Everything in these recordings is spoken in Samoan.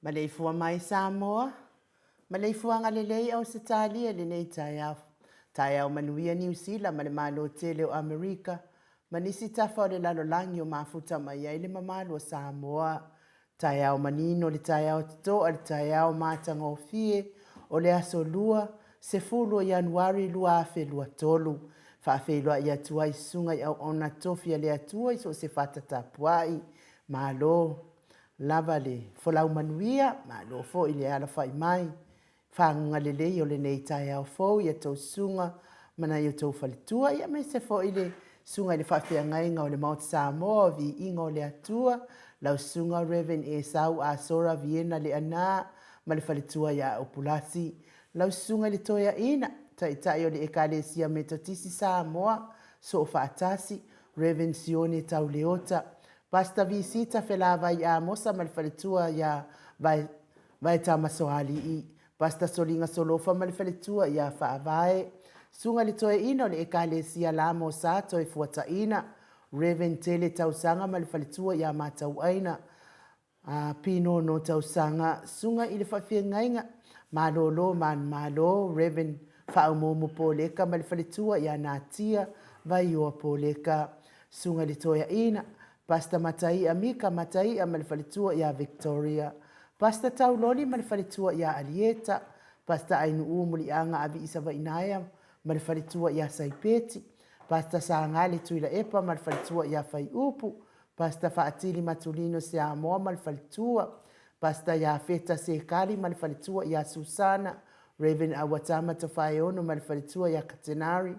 Maleifua mai Samoa, maleifuaga lelei Ausetalia i lenei taeao. Taeao manuia Niu Sila ma le Malo tele o Amerika ma nisi tafa o le lalolagi o mafuta mai ai le mamalu o Samoa. Taeao manino le taeao totoa le taeao matagofie o le aso Lua, 10 o Ianuari 2023. Faafeiloai atu ai Susuga i Auauna Tofi a le Atua i so o se fata tapuai. Malo lava le folau manuia, malo foi le alafai mai. Faguga lelei o lenei taeao fou i a outou susuga ma nai outou faletua, ia aemaise foi le susuga i le faafeagaiga o le Maota Samoa o Viiga o le Atua, lau susuga Rev. Esau Asora Viena Leaana ma le faletua ia Opulasi, lau susuga i le Toeaina, Taitai o le Ekalesia Metotisi Samoa, Soofaatasi, Rev. Sione Tauleota, Pastor Visita Felavai Amosa ma le faletua ia Vae Vaetamasoalii, Pastor Soliga Solofa ma le faletua ia Faavae, Susuga i le Toeaina o le Ekalesia La Mosa Toefuataina, Rev. Tele Tausaga ma le faletua ia Matauaina, Pinono Tausaga, Susuga i le Faafeagaiga, Malolo Manumalo, Rev. Faaumuumu Poleka ma le faletua ia Natia Vaioa Poleka, Susuga i le Toeaina, Pastor Mataia Mika Mataia ma le faletua ia Victoria, Pastor Tauloli ma le faletua ia Alieta, Pastor Ainuu Muliaga Avii Savainaea ma le faletua ia Saipeti, Pastor Sagale Tuilaepa ma le faletua ia Faiupu, Pastor Faatili Matulino Seamoa ma le faletua, Pastor Iafeta Sekali ma le faletua ia Susana, Rev. Auatama Tofaeono ma le faletua ia Katenari,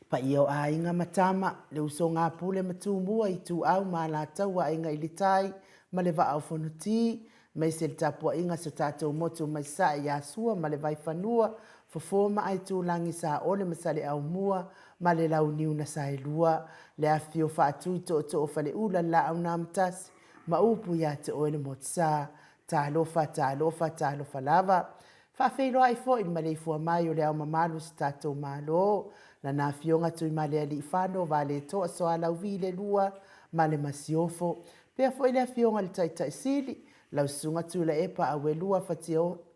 Paia o aiga ma tama, le usoga a Pule ma Tumua, Ituau ma Alataua, Aiga i le Tai ma le Vaa o Fonoti, aemaise le tapuaiga a si o tatou motu mai Sasae ia Sua ma le Vaifanua, Fofo ma Aitulagi Saole ma Saleaaumua ma le Launiu na Saelua, le afifio faatui tootoo o Faleula le Laau na Amotasi ma upu ia te oe le Motusa. Talofa, talofa, talofa lava. Faafeiloai foi i le maleifua mai o le Ao Mamalu o si tatou Malo, Lana Afioga Tuimalealiifano Vaaletoa Sualauvi le Lua ma le Masiofo. Pea foi le Afioga i le Taitai Sili, lau Susuga Tuilaepa Auelua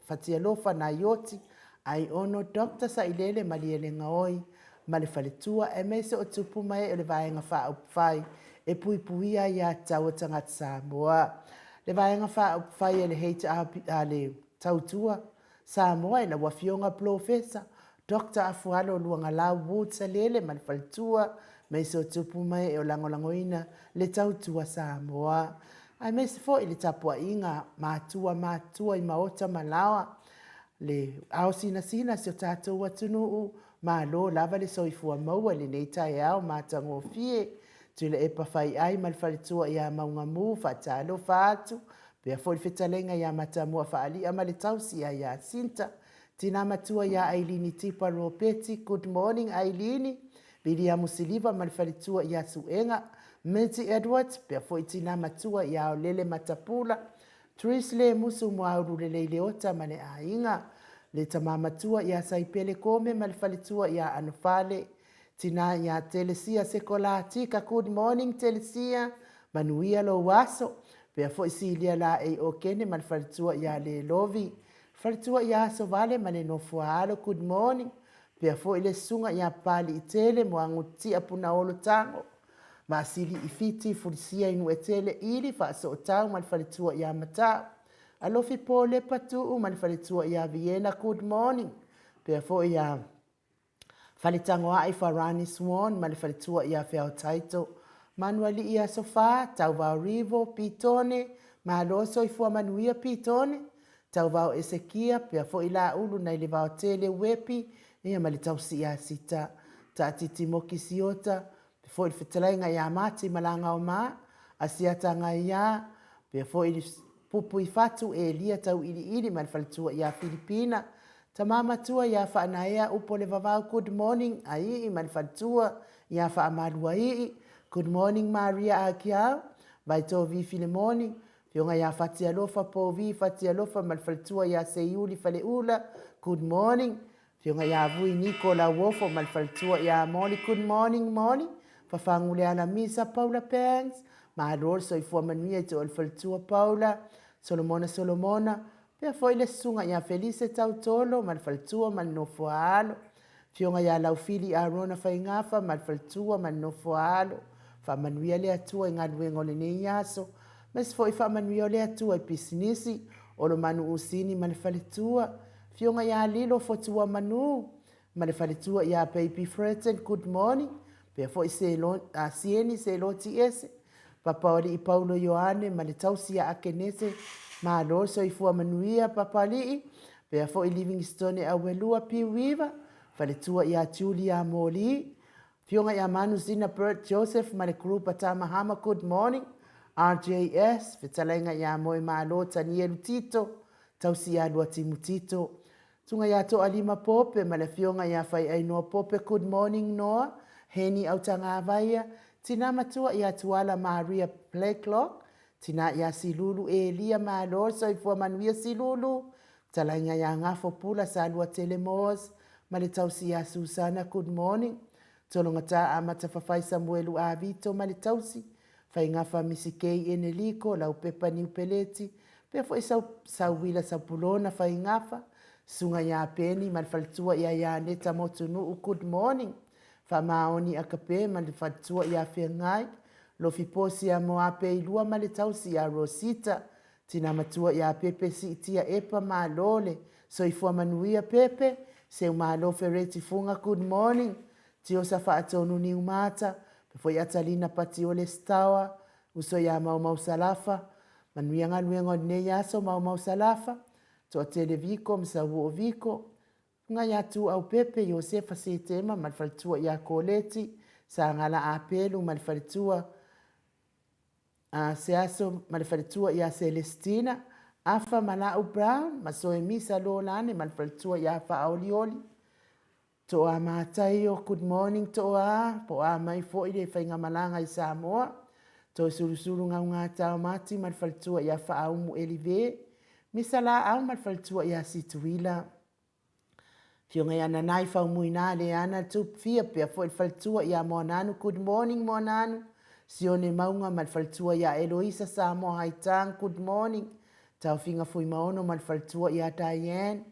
Fatialofa Naioti Aiono Doctor Sailele Malielegaoi ma le faletua aemaise o tupu ma ee o le Vaega Faaupufai e Puipuia Aiatatau a Tagata Samoa. Le Vaega Faaupufai a le HRP, a le Tautua Samoa i lau Afioga Polofesa Doctor Afualo Luagalau Wood Salele ma le faletua aemaise o tupu ma ee o lagolagoina le Tautua Samoa aemaise foi le tapuaiga matua matutua i maota ma laoa le ao sinasina si o tatou atunuu, malo lava le soifua maua i lenei taeao matagofie. Tuilaepa Faiai ma le faletua ia Maugamu, faatalofa atu, pea foi le fetalaiga ia Matamua Faalia ma le tausi ia Iasinta, tina matua ia Ailini Tipa Ropeti, good morning Ailini, Viliamu Siliva ma le faletua ia Suega, Mitty Edwards, pea foi tina matua ia Aolele Matapula, Tris Lemusu Muaulu Lelei Leota ma le aiga, le tama matua ia Saipele Kome ma le faletua ia Anofale, tina ia Telesia Sekolatika, good morning Telesia, manuia lou aso, pea foi Silia Laei Okene ma le faletua ia Lelovi, faletua ia Asovale ma le nofo a alo, good morning, pea foi le susuga ia Papaliitele Muagututia Punaolo Tago, Masili i Fiti, Fulisia i Nuuetele, Ili Faasootau ma le faletua ia Matau, Alofi Polepa Tuu ma le faletua ia Viena, good morning, pea foi ia Faletagoai Farani Swan ma le faletua ia Feaotaito, Manualii Aso Fa, Tauvao Rivo, Pitone, Malo Soifua Manuia Pitone, Tauvao Esekia, pea foi Laulu nai le Vaotele Uepi, ia ma le tausi ia Sita, Taatiti Moki Siota, pea foi le fetalaiga ia Mati Malagaoma, Asiata Gaia, pea foi le Pupu i Fatu, Elia Tauiliili ma le faletua ia Filipina, Tama matua ia Faanaea Upo le Vavau Good morning Aii ma le faletua ia Faamaluaii Good morning Maria Akiau, Vaitovi Filemoni, Afioga ia Fatialofa Povi Fatialofa ma le faletua ia Seiuli Faleula, good morning. Afioga ia Vui Niko Lauofo ma le faletua ia Molly, good morning Molly. Fafagu Lealamisa Paula Banks, malo le soifua manuia i te oe le faletua Paula. Solomona Solomona, pea foi le susuga ia Felise Tautolo ma le faletua ma le nofo a alo. Afioga ia Laufili Arona Faigafa ma le faletua ma le nofo a alo. Faamanuia le Atua i galuega o lenei aso, aemaise foi faamanuia o le Atua i pisinisi, Olomanu Usini ma le faletua. Afioga ia Lilo Fotuamanu ma le faletua ia Baby Fredson, good morning. Pea foi Sieni Seloti Ese, Papalii Paulo Ioane ma le tausi ia Akenese, malo le soifua manuia Papalii, pea foi Livingstone Auelua Piuiva, faletua ia Julia Moli, Afioga ia Manu Zina Bert Joseph ma le group a Tamahama, good morning, RJS, fetalaiga ia Moemalo Tanielu Tito, tausi ia Luatimu Tito, Tunga ia Toalima Pope ma le afioga ia Faiainoa Pope Good morning Noa, Heni Autagavaia, Tina matua ia Tuala Maria Blacklock, Tina ia Silulu Elia Malo le soifua manuia Silulu, Fetalaiga ia Gafo Pula Saluatele Moores ma le tausi ia Susana Good morning, Tologata Amata Fafai Samuelu Avito ma le tausi, Faigafa Misikei Eneliko, Laupepa Niupeleti, pea foi Sauila Sapulona Faigafa, Susuga ia Peni ma le faletua ia Ianeta Motunuu Good morning, Faamaoni Akape ma le faletua ia Feagai, Lofi Posi ia Moapeilua ma le tausi ia Rosita, Tina matua ia Pepe Siitia Epa Malo le soifua manuia Pepe, Seumalo Fereti Fuga Good morning, Tiosa Faatonu Niumata, Pefoi Atalina Patiole Stawa, Uso ia Maumau Salafa, Manuia galuega o lenei aso Maumau Salafa, Toatele Viko ma Sauoo Viko, Tunga ia Tuau Pepe, Iosefa Setema ma le faletua ia Koleti, Sagala Apelu ma le faletua a Seaso ma le faletua ia Selestina, Afa Mala'u Brown ma Soemisa Lolane ma le faletua ia Faaolioli. Toa Mataio, good morning Toa, po o a mai foi le faigamalaga i Samoa. Toesulusulu Gaugata Mati ma le faletua ia Faaumu Elive. Misa Laau ma le faletua ia Situila. Afioga ia Nanai Faumuina Leana Tupfia pea foi le faletua ia Moananu, good morning Moananu. Sione Mauga ma le faletua ia Eloisa Samoa Haitang, good morning. Taofiga Fuimaono ma le faletua ia Diane.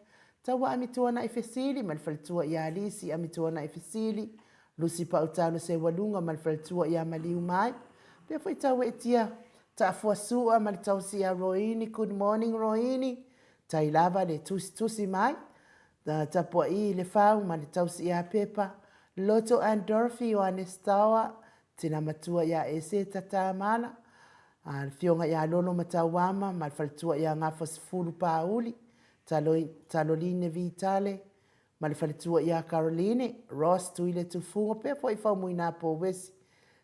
Taua Amituanai Fesili ma le faletua ia Lisi Amituanai Fesili. Lusi Pautalo Seualuga ma le faletua ia Maliu Mai. Pea foi Tauetia Taafuasua ma le tausi ia Roini, good morning Roini. Tai lava le tusitusi mai, tapua'i i le fau ma le tausi ia Pepa, Loto and Dorothy Ioane Stower, tina matua ia Eseta Tamala, le afioga ia Lolo Matauama ma le faletua ia Gafa Sefulu Pauli, Taloline Vitale ma le faletua ia Caroline, Ross Tuiletufuga, pea foi Faumuina Powesi,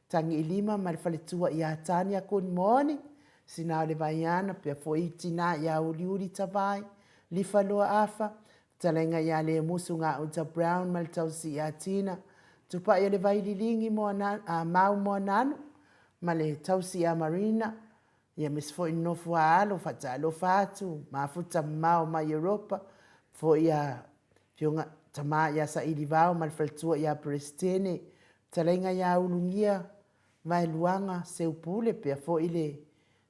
Tagiilima ma le faletua ia Tania, good morning. Sina o le Vaiana, pea foi tina ia Uliuli Tavai, Lifaloa Afa, fetalaiga ia Lemusu Gauta Brown ma le tausi ia Tina, Tupai o le Vaililigi Mau Moananu ma le tausi ia Marina, ia aemaise foi nofo a alo, faatalofa atu, mafuta mamao mai Europa, foi ia Afioga Tama ia Sailivao ma le faletua ia Peresetene, fetalaiga ia Ulugia Vaeluaga Seupule, pea foi le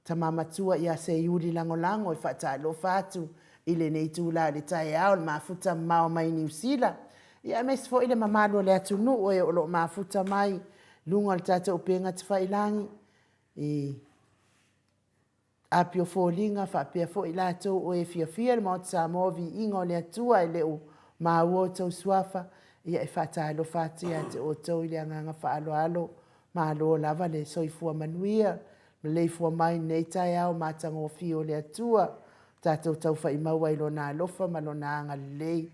tama matua ia Seiuli Lagolago e faatalofa atu i lenei itula o le taeao, le mafuta mamao mai Niu Sila, ia aemaise foi le mamalu o le atunuu e o lo o mafuta mai luga o le tatou upega tafailagi i Apia foliga faapea foi i latou o e fiafia le Maota Samoa viiga o le Atua e le o maua outou suafa, ia e faatalofa atu ia te outou i le agaga faaaloalo. Malo lava le soifua manuia, maleifua mai i lenei taeao matagofie o le Atua, tatou taufai maua i Lona alofa ma Lona agalelei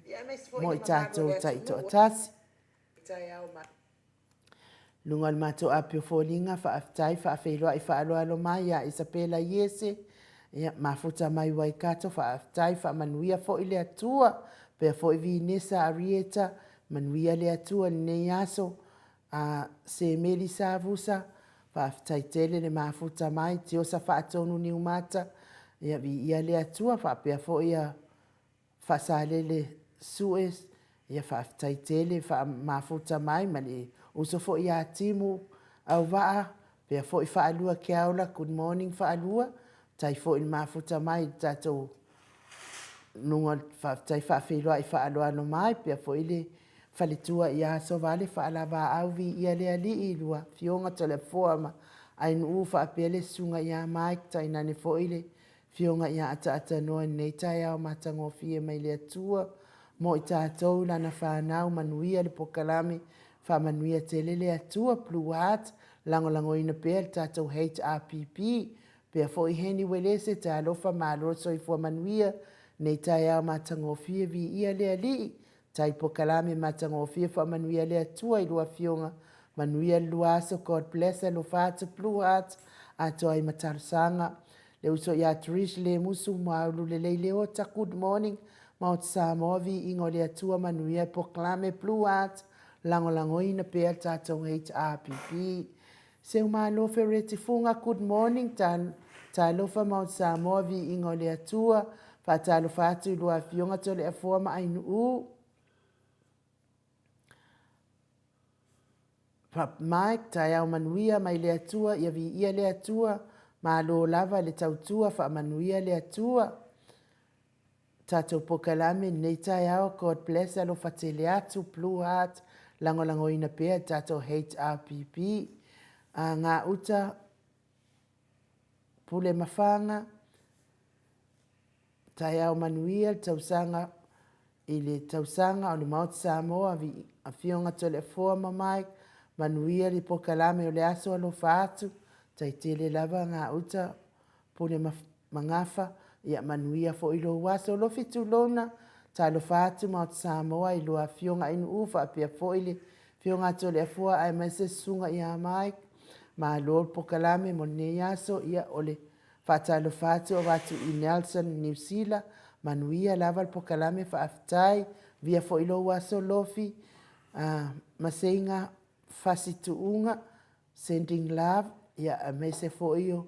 mo i tatou taitoatasi. Luga o le matou api o foliga, faafetai, faafeiloai faaaloalo mai ia Isapela Iese, ia, mafuta mai Waikato, faafetai, faamanuia foi le Atua, pea foi Vinesa Arieta, manuia le Atua i lenei aso, a Semeli Savusa, faafetai tele le mafuta mai, Tiosa Faatonu Niumata, ia, viia le Atua, faapea foi ia Faasalele Sue, ia faafetai tele faamafuta mai ma le uso foi ia Timu Auvaa, pea foi Faalua Keaola, good morning Faalua, tai foi le mafuta mai le tatou luga, faafetai faafeiloai faaaloalo mai, pea foi le faletua ia Sovale Faalavaau, viia le Alii, lua afioga Toleafoa ma Ainuu faapea le susuga ia Mike, tainane foi le Afioga ia Ataatanoa i lenei taeao matagofie mai le Atua mo i tatou lana fanau manuia le pokalame faamanuia tele le Atua Blue Heart lagolagoina pea le tatou HRPP pea foi Heni Uelese talofa malo le soifua manuia lenei taeao matagofie viia le Alii Tai pokalame matagofie faamanuia le Atua i lua afioga manuia le lua aso God bless alofa atu blue heart atoa ai ma talosaga le uso ia Trish Lemusu Muaulu lelei Leota good morning Maota Samoa viiga o le Atua manuia pokalame blue heart lagolagoina pea le tatou HRPP Seumalo Fereti Fuga good morning Talofa Maota Samoa viiga o le Atua faatalofa atu i lua afioga Toleafoa ma Ainuu Mike taeao manuia mai le Atua ia viia le Atua malo lava le tautua faamanuia le Atua tatou pokalame lenei taeao God bless alofa tele atu Blue Heart lagolagoina pea tatou HRPP a gauta Pule Mafaga taeao manuia le tausaga i le tausaga o le Maota Samoa Afioga Toleafoa ma Mike manuia le pokalame o le aso alofa atu tai tele lava gauta Pule Magafa, ia manuia foi lou aso. Lofi tulouna, talofa atu Maota Samoa i lua afioga Ainuu faapea foi le afioga a Toleafoa aemaise susuga ia Mike. Malo le pokalame mo lenei aso. Ia o le Faatalofa atu avatu i Nelson, Niu Sila, manuia lava le pokalame faafetai, via foi lou aso Lofi, Maseiga Fasituuga, sending love, ia aemaise foi o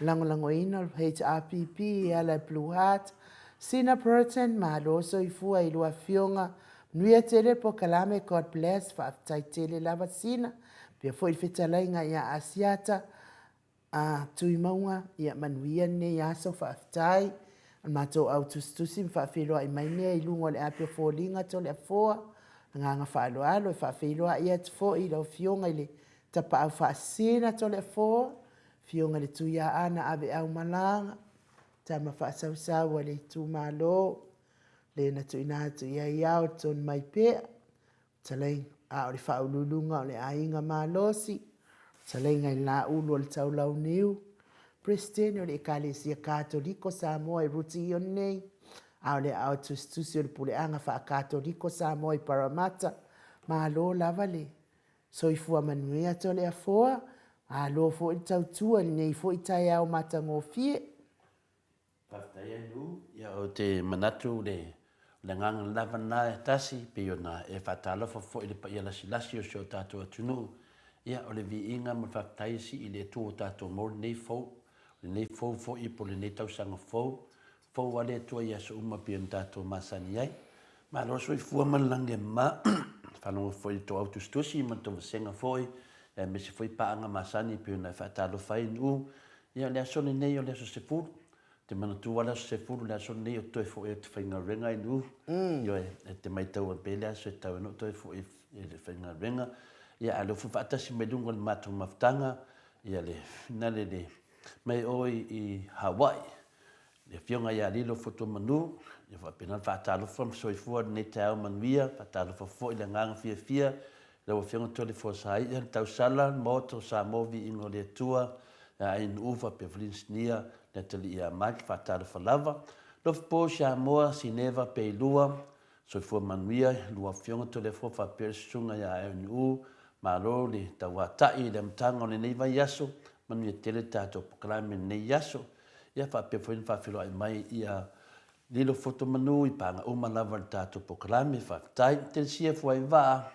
lagolagoina o le HRPP e ala i Blue Heart, Sina Burton, malo soifua i lua afioga, manuia tele le pokalame, God bless, faafetai tele lava Sina, faapea foi le fetalaiga ia Asiata, A Tuimauga, ia manuia lenei aso, faafetai. O le matou au tusitusi ma faafeiloai mai lea i luga o le api o foliga Toleafoa. Agaga faaaloalo e faafeiloai atu foi i lau Afioga i le Tapaau Faasisina Toleafoa, Afioga i le Tuiaana Aveau Malaga, tama faasausau a le itumalo, le na tuuina atu i ai ao le tonu mai pea. Fetalaiga, a o le Faauluuluga o le Aiga Malosi, Fetalaiga i le Laulu o le Taulauniu, Peresetene o le Ekalesia Katoliko Samoa i Rutiione nei, a o le Aao Tusitusi o le Puleaga Faa-Katoliko Samoa i Parramatta. Malo lava le soifua manuia Toleafoa, malo foi le tautua i lenei foi taeao matagofie. Faafetai Andrew. Ia ou te manatu o le agaga lava lena e tasi, pei ona e faatalofa foi i le paia lasilasi o si o tatou atunuu. Ia o le viiga ma le faafetai e sii i le Atua ua tatou maua lenei fou, lenei fou foi po o lenei tausaga fou, fou lava le Atua i aso uma pei ona tatou masani ai. Malo le soifua ma le lagi e mama. Faalogo foi i le tou au tusitusi ma le tou vasega foi, aemaise foi paaga masani pei ona e faatalofa ai Nu'u. Ia, o le aso lenei o le aso 10. Ou te manatua lava le aso 10, le aso lenei ou te toe foi atu i faigaluega i Nu'u. Ioe, e te matau pea le aso e tatau ai ona ou toe foi i le faigaluega. Ia, a o lea ua faatasi mai luga o le matou mafutaga, ia le finale le mai o i Hawaii. Le Afioga ia Lilo Fotuamanu, ia faapena ona faatalofa ma soifua i lenei taeao manuia, faatalofa foi i le agaga fiafia i lau Afioga Toleafoa Saia, le tausala, le Maota o Samoa, Viiga o le Atua, ia Ainu'u faapea foi le Inisinia le atalii ia Mike, faatalofa lava. Lofipo Samoa, Sineva Peilua, Soifua manuia i lua Afioga Toleafoa faapea le Susuga ia Ainu'u, malo le tauatai i le amataga o lenei vaiaso, manuia tele le tatou polokalame i lenei aso. Ia faapea foi ona faafeiloai mai ia Lilo Fotomanu i paga uma lava i le tatou polokalame. Faafetai. Telesia Fuaivaa,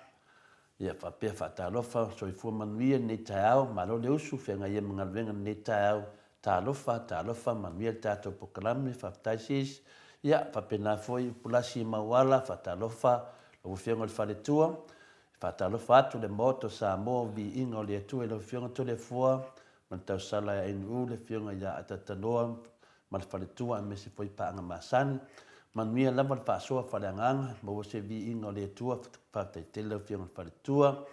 ia faapea faatalofa, soifua manuia lenei taeao, malo le usu, feagai ai ma galuega i lenei taeao. Talofa, talofa, manuia le tatou polokalame, faafetai sis. Ia faapena foi Upulasi Mauala, faatalofa lau Afioga i le Faletua. Faatalofa atu le Maota o Samoa, viiga o le Atua i lau Afioga Toleafoa, ma le tausala ia Ainu'u, le Afioga ia Atataloa ma le faletua aemaise foi paaga masani. Manuia lava le faasoa faaleagaga, maua se viiga o le Atua, faafetai tele lau Afioga i le faletua.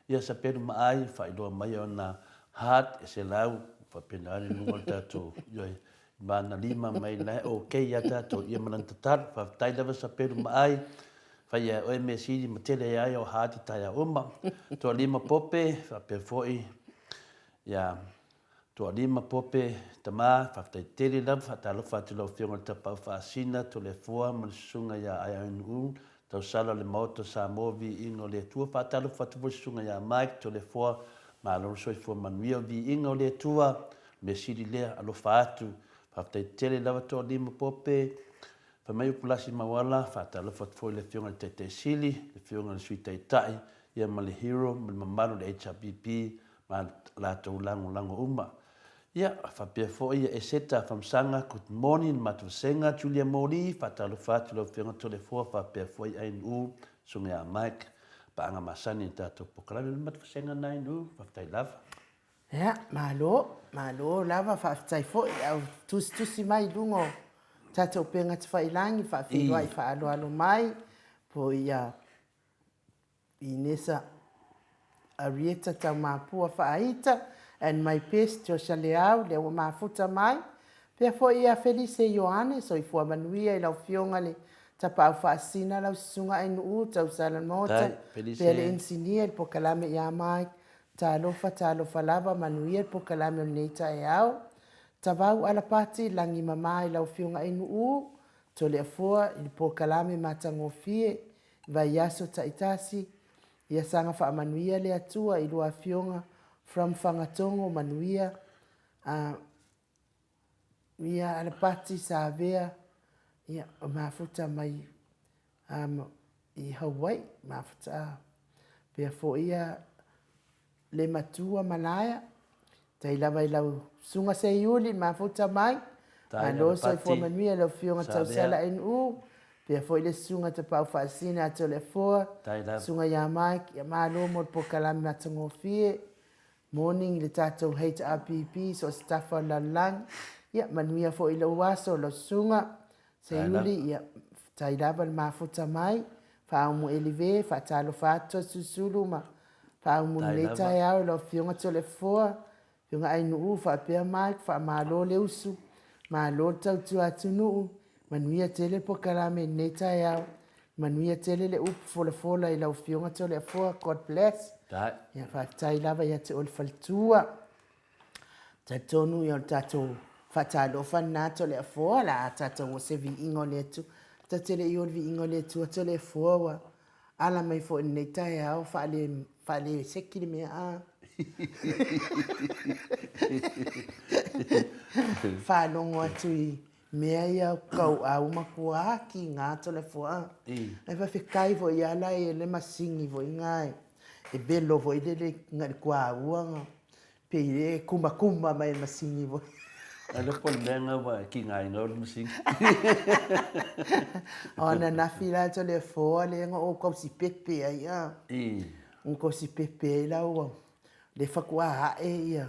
Ia sapelu ma ai, faailoa mai ona heart e selau, faapena le luga o le tatou, ioe, vana lima mai la e ok ia tatou, ia ma lana tatalo. Faafetai lava sapelu ma ai, fai ia oe mea sili ma tele ai o heart i taeao uma. Toalima Pope, faapea foi Ia Toalima Pope Tama, faafetai tele lava, faatalofa atu i lau Afioga i le Tapaau Faasina, Toleafoa ma le Susuga ia Aiainuu, Tausala o le Maota o Samoa, Viiga o le Atua. Faatalofa atu foi i le Susuga ia Mike Toleafoa, malo le soifua manuia, Viiga o le Atua, mea sili lea, alofa atu. Faafetai tele lava Toalima Pope. Fai mai upu lasi mauala, faatalofa atu foi i le Afioga i le Taitai Sili, le Afioga i le Sui Taitai, ia ma le Hero ma le mamalu o le HRPP ma latou lagolago uma. Ia, faapea foi ia Eseta Famasaga, good morning, le matou vasega, Julia Moli, faatalofa atu i lau Afioga Toleafoa faapea foi Ainuu, Susuga ia Mike, paaga masani i le tatou polokalame. O le matou vasega lena Ainuu, faafetai lava. Ia, malo, malo lava, faafetai foi i le au tusitusi mai i luga o tatou upega tafailagi, faafeiloai faaaloalo mai, po ia Inesa Arieta Taumapua Faaita and my best Joshua Leau lea ua mafuta mai. Pea foi ia Felise Ioane, soifua manuia i lau Afioga le Tapaau Faasisina, lau Susuga Ainuu Tausala Maota, pea le Inisinia i le Pokalame ia Mike, talofa talofa lava, manuia le pokalame o lenei taeao. Tavau Alapati, lagi mama i lau Afioga Ainuu, Toleafoa i le pokalame matagofie Vaiaso taitasi, ia saga faamanuia le Atua i lua afioga from Fagatogo manuia a Ia, Alapati, Savea, ia, o mafuta mai i Hawaii, mafuta a pea foi ia le matua Malaia, tai lava i lau susuga Seiuli, mafuta mai, malo soifua manuia lau afioga Tausala NU, pea foi le susuga Tapaau Faasisina Atoleafoa, susuga ia Mike, ia malo mo le polokalame matagofie. Morning i le tatou HRPP so o se tafa o le lalolagi. Ia, manuia foi i lou aso, lau susuga Seiuli, ia, faafetai lava le mafuta mai. Faaumu Elive, faatalofa atu Toesulusulu ma faaumu lenei taeao i lau Afioga Toleafoa, Afioga Ainuu faapea Mike, faamalo le usu, malo le tautua atunuu, manuia tele le polokalame i lenei taeao. Manuia tele le upu folafola i lau Afioga Toleafoa, God bless. Ia faafetai lava ia te oe le faletua. Talitonu ia o le tatou faatalofa lena Toleafoa, la a tatou o se viiga o le Atua. Ta te le i o le viiga o le Atua Toleafoa ua ala mai foi i lenei taeao faale, faale seki le mea a. Faalogo atu i Mea ia kauau matua kiga Toleafoa. Ae faafetai foi ia la e le masini foi na e velo foi lele na le kuaua na pei e kumakuma mai le masini foi. Ai le po le mea na ua kiga ina o le masini. O ananafi la Toleafoa lea na ou tausi pepe ai a. Na tausi pepe ai la ua le faatoa ae ia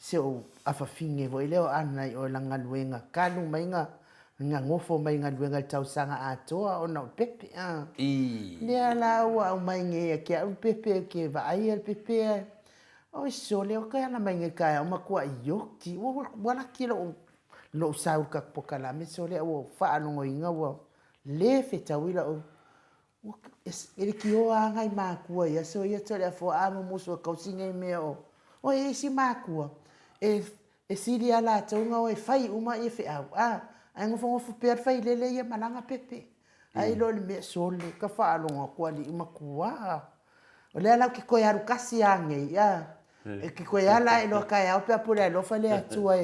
Si ou afafine foi lea o Ana i o i lana galuega talu mai na nofo mai i galuega i le tausaga atoa ona o pepe a. Lea la ua aumai nei ia te au le pepe ou te vaaia le pepe ae, oi sole ou te ala mai nei i le taeao matuai oti ua laki lou sau i le tatou polokalame sole ae ua ou faalogoina ua le fetaui lau E leitioa lava nai matua i aso ia Toleafoa a mumusu e tausi nei mea o o e isi matua e e sili a latou na o e fai uma ia feau a ae nofonofo pea le failele ia ma lana pepe ae iloa le mea sole ka faalogo atu alii matua o lea la ou te toe alu tasi a nei a e te toe ala ae loa taeao pe a pule alofa le Atua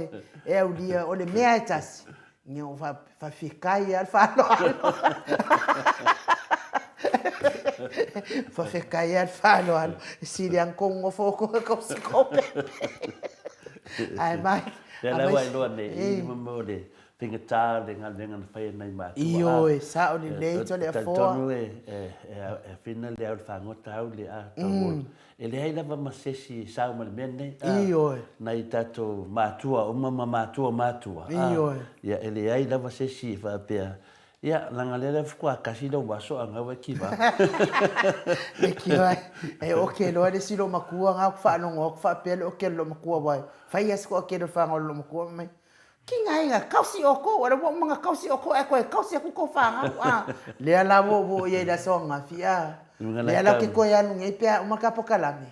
e aulia o le mea e tasi Ia ua faafetai lava le faaaloalo. Faafetai lava le faaaloalo. E sili lava ona tou nonofo outou e tausi tou pepe. Ae mai. Lea la ua iloa nei i i mo le faigata o le galuega na fai e nai matua. Ioe, sao lelei Toleafoa. Talitonu e whina le au le fagota au le a tau E leai lava ma se isi e sao ma le mea lenei, a. Ioe. Nai tatou matua uma ma matua o matua, a. Ioe. Ia, e leai lava se isi e faapea, ia, leaga lea la faatoa tasi lou aso a gau e kiva. E kiva, e oke loa le isi loomatua na ou te faalogo atu faapea le oke a le loomatua aua e fai lava si toatele o le fanau a le loomatua fai mai, Ki ngai na kausi oukou, o lea ua uma ona kausi oukou ae toe kausi atu tou fanau a. Lea la ua ou oo i ai i le aso ananafi a. Lea la ou te toe alu nei pe a uma ka pokalame.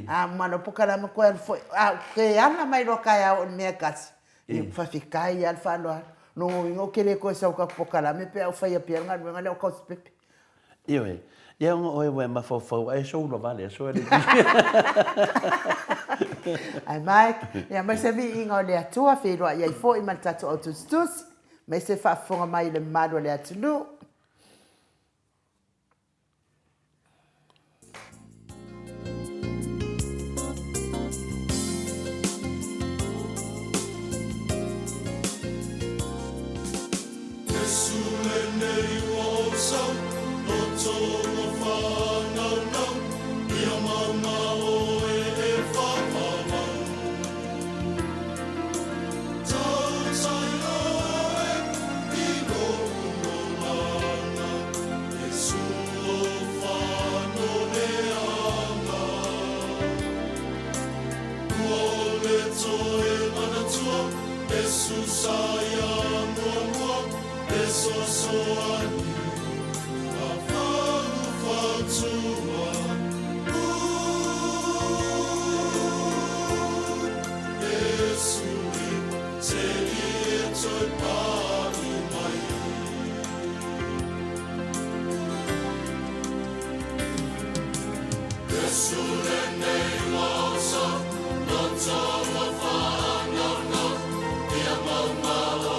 A uma loa pokalame toe alu foi, a ou te ala mai loa taeao o le mea e tasi, ia faafetai lava le faaaloalo. Lona uiga ou te le toe sau i tatou pokalame pe a ou faia pea le galuega lea o kausi pepe. Ioe, ia ona oe ua e mafaufau ae sou lava le aso alii. Ae Mike, ia aemaise le viiga o le Atua, feiloai ai foi ma le tatou au tusitusi, aemaise le faafofoga mai i le mamalu o le atunuu. Iesu lenei ua ou sau, Loto ua whānaunau, Ia maunga oe e whāwhāwau. Tautai oe i lou molana, Iesu o whanoneanga. Ua ole toe manatua, Iesu sa ia muamua, Fesoasoani ka whanuwhatua. Ooh, Iesu e te ie toe paʻi mai. Iesu lenei ua oso, Loto ua whaanaunau, Ia maunga oe.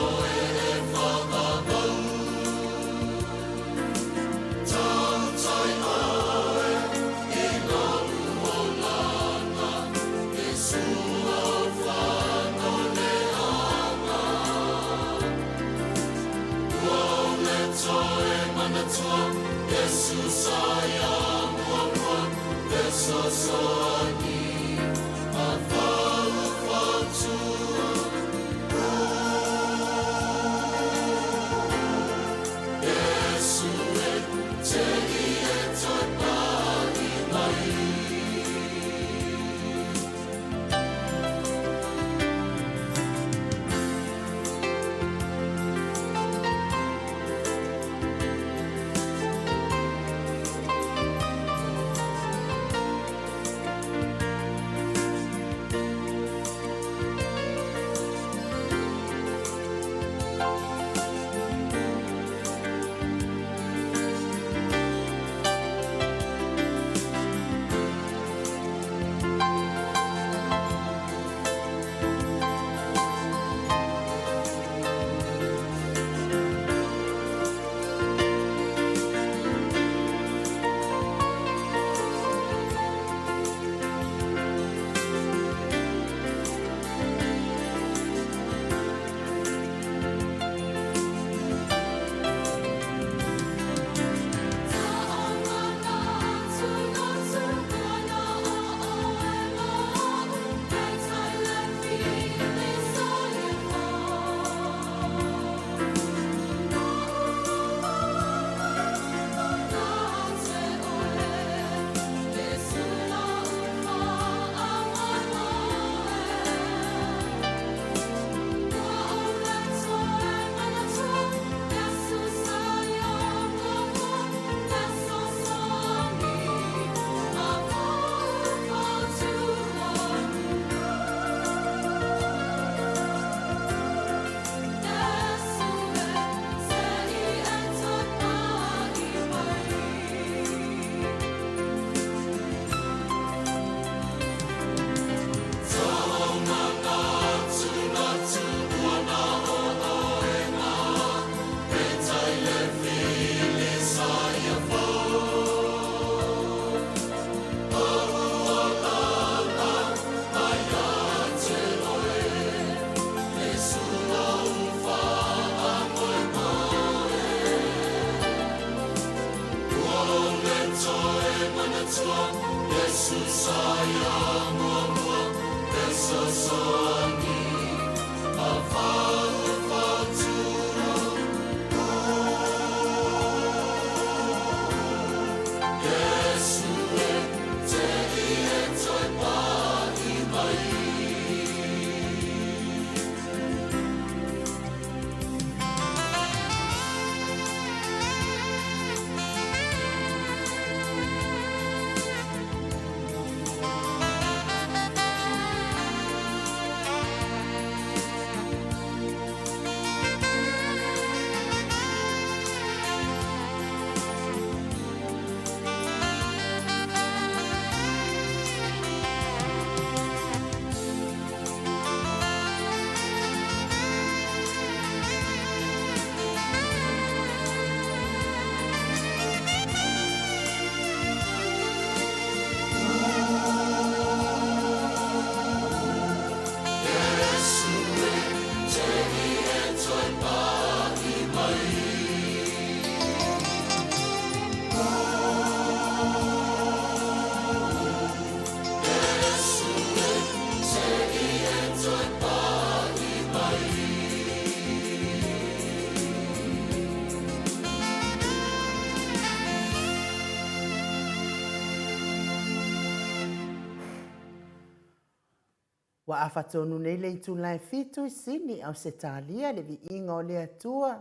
Ua afa tonu nei le itula e fitu i Sini, Ausetalia, le viiga o le Atua,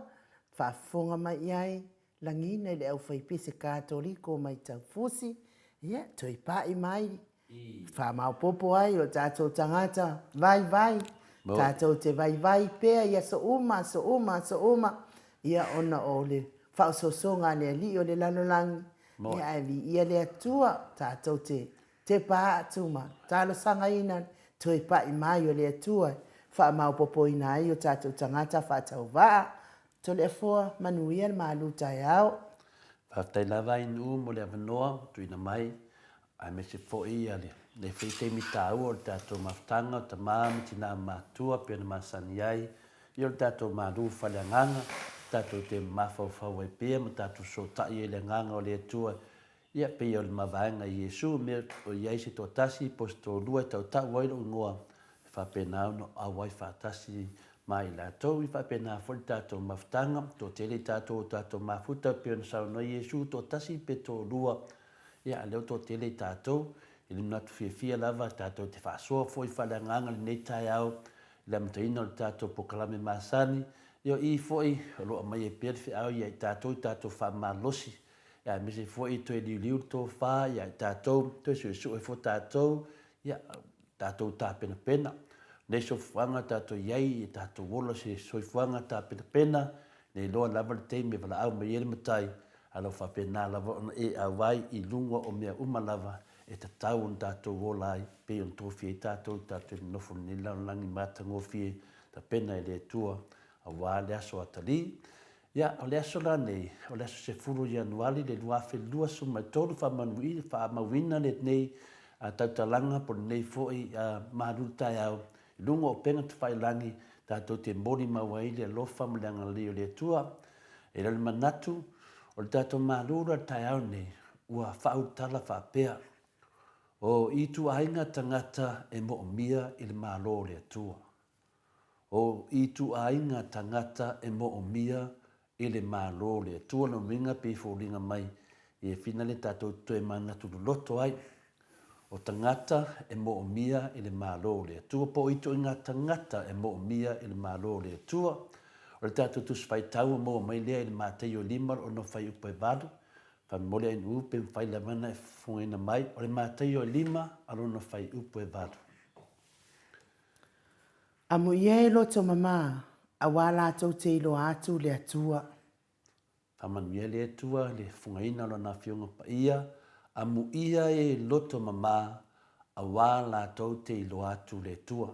faafofoga mai i ai, lagina i le aufaipese Katoliko mai Taufusi, ia, toe pai mai, faamaopopo ai o tatou tagata vaivai, tatou te vaivai pea i aso uma, aso uma, aso uma, ia, ona o le faaosoosoga a le Alii o le lalolagi, ia, ae viia le Atua, tatou te Tepa atu ma talosagaina le toe pai mai o le Atua e faamaopopoina ai o tatou tagata faatauvaa. Toleafoa, manuia le malu taeao. Faafetai lava Ainuu mo le avanoa ua tuuina mai, aemaise foi lenei foi taimi taua o le tatou mafutaga o tama ma tina matutua pei ona masani ai i o le tatou malu faaleagaga, tatou te mafaufau ai pea ma tatou fesootai ai i le agaga o le Atua Ia, pei o le mavaega i Iesu, mea o i ai se toatasi po o se toalua e tautau ai lou igoa, e faapena ona auai faatasi ma i latou. E faapena foi le tatou mafutaga, toatele i tatou o tatou mafuta, pei ona saunoa Iesu, toatasi pe toalua, ia, a o lea ua toatele i tatou. I le manatu fiafia lava tatou te faasoa foi faaleagaga i lenei taeao i le amataina o le tatou polokalame masani. Ia, o i foi o lo o aumai ai pea le feau ia i tatou i tatou faamalosi aemaise foi toe liuliu le tofa ia i tatou, toe suesue foi tatou, ia, tatou tapenapena. Nei soifuaga tatou i ai, ia tatou ola se soifuaga tapenapena, ne i loa lava le taimi e valaau mai ai le Matai, a lo faapena lava ona e auai i luga o mea uma lava e tatau ona tatou ola ai, pei ona tofia ai tatou, tatou te nonofo i lenei lalolagi matagofie, tapena e le Atua, aua le aso atalii. Ia, o le aso la nei, o le aso 10 o Ianuari le 2023, faamauina lenei tautalaga po o lenei foi malulu taeao i luga o upega tafailagi tatou te molimau ai le alofa ma le agalelei o le Atua. E le o le manatu o le tatou malulu a le taeao nei, ua faaulutala faapea, O ituaiga tagata e moomia i le Malo o le Atua. O ituaiga tagata e moomia i le Malo o le Atua, lona uiga pei e foliga mai e fina le tatou toe manatu loloto ai. O tagata e moomia i le Malo o le Atua, po o ituaiga tagata e moomia i le Malo o le Atua. O le tatou Tusi Faitau ua maua mai lea i le Mataio 5 6 fuaiupu e 8, Faamomoli ai nuu pe mafai lava ona e fofogaina mai, o le Mataio 5 a lona fuaiupu e 8. Amuia e loto mama, auā latou te iloa atu le Atua. Faamanuia le Atua i le fofogaina o Lona Afioga Paia, amuia e loto mama, auā latou te iloa atu le Atua.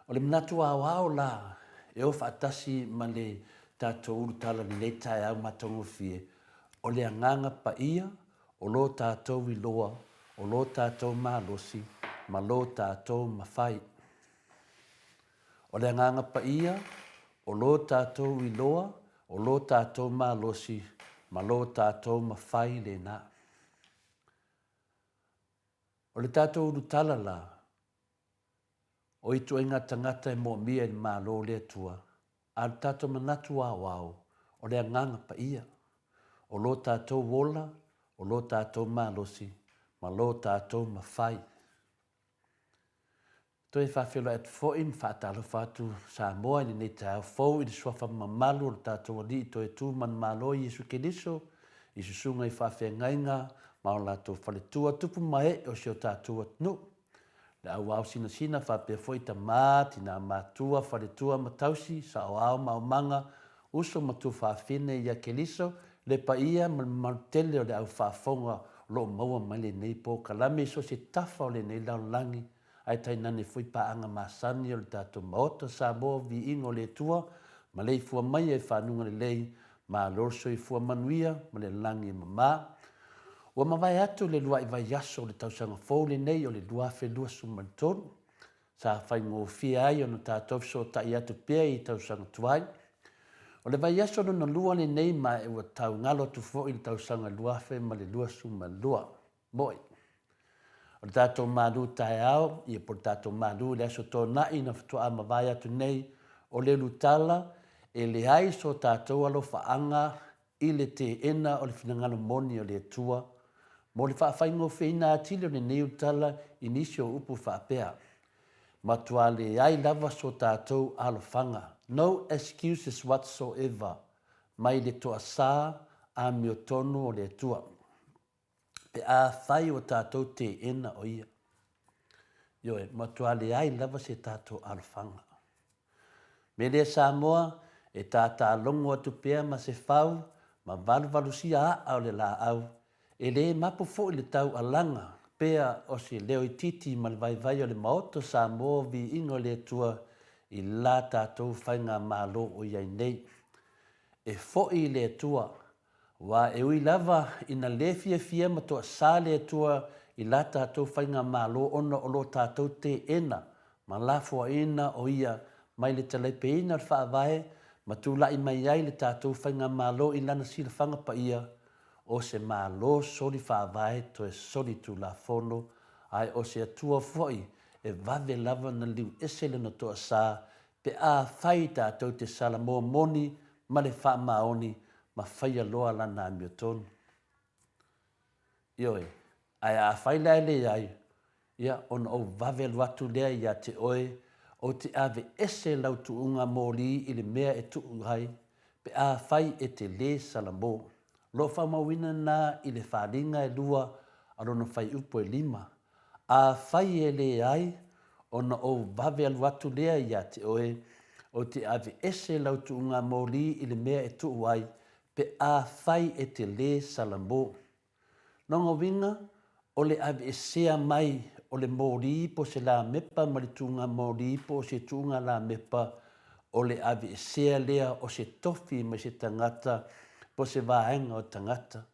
O le manatu aoao la e o faatasi ma le tatou ulutala i lenei taeao matagofie, o le Agaga Paia o lo tatou iloa, o lo tatou malosi, ma lo tatou mafai. O le Agaga Paia, o lo tatou iloa, o lo tatou malosi, ma lo tatou mafai lena. O le tatou ulutala la, O ituaiga tagata e moomia i le Malo o le Atua, a o le tatou manatu aoao, o le Agaga Paia, o lo tatou ola, o lo tatou malosi, ma lo tatou mafai. Toe faafeiloai atu foi ma faatalofa atu Samoa i lenei taeao fou i le suafa mamalu o le tatou Alii toe tu manumalo Iesu Keriso, i susuga i faafeagaiga ma o latou faletua, tupu ma ee o si o tatou atunuu. Le auao sinasina faapea foi tama, tina matua, faletua ma tausi, saoao ma aumaga, uso ma tuafafine ia Keliso, le paia ma le mamalu tele o le au faafofoga o lo o maua mai lenei polokalame i so o se tafa o lenei lalolagi, ae tainane foi paaga masani o le tatou Maota Samoa Viiga o le Atua, maleifua maia i fanuga lelei, malo le soifua manuia ma le lagi e mama. Ua mavae atu le lua'i vaiaso o le tausaga fou lenei o le 2023, sa faigofie ai ona tatou fesoota'i atu pea i tausaga tuai. O le vaiaso lona lua lenei ma ua tau galo atu foi le tausaga 2022. Mo'i. O le tatou malu taeao, ia po o le tatou malu i le Aso Toonai na faatoa mavae atu nei, o le ulutala, e leai so tatou alofaaga i le teena o le finagalo moni o le Atua, mo le faafaigofieina atili o lenei ulutala i nisi o upu faapea. Matua leai lava so tatou alofaga, no excuses whatsoever, mai le toasā amiotonu o le Atua, pe afai ua tatou teena o Ia. Ioe, matua leai lava se tatou alofaga. Me lea Samoa, e tātālogo atu pea ma se fau ma valuvalusia a'a o le lāʻau, e lē mapu foʻi le tau alaga pea o se leo itiiti ma le vaivai o le Maota o Samoa Viiga o le Atua i la tatou faigamalo o i ai nei. E foʻi i le Atua, Aua e ui lava ina lē fiafia ma toasā le Atua i la tatou faigamalo ona o lo tatou teena ma lafoaiina o Ia mai le talaipeina o le Faavae ma tula'i mai ai le tatou faigamalo i Lana silafaga paia, o se Malo soli Faavae toe soli Tulafono, ae o se Atua foi e vave lava ona liu ese Lona toasā pe afai tatou te salamo moni ma le faamaoni ma faia loa lana amiotonu. Ioe, ae afai la e leai, ia, ona ou vave alu atu lea ia te oe, ou te aveese lau tuuga moli i le mea e tuu ai, pe afai e te lē salamo. O lo o faamauina na i le faliga e lua a lona fuaiupu e lima, Afai e leai, ona ou vave alu atu lea ia te oe, ou te aveese lau tuuga moli i le mea e tuu ai, pe afai e te lē salamo. Lona uiga, o le aveesea mai o le moli po o se lamepa ma le tuuga moli po o se tuuga lamepa, o le aveesea lea o se tofi mai se tagata po o se vaega o tagata.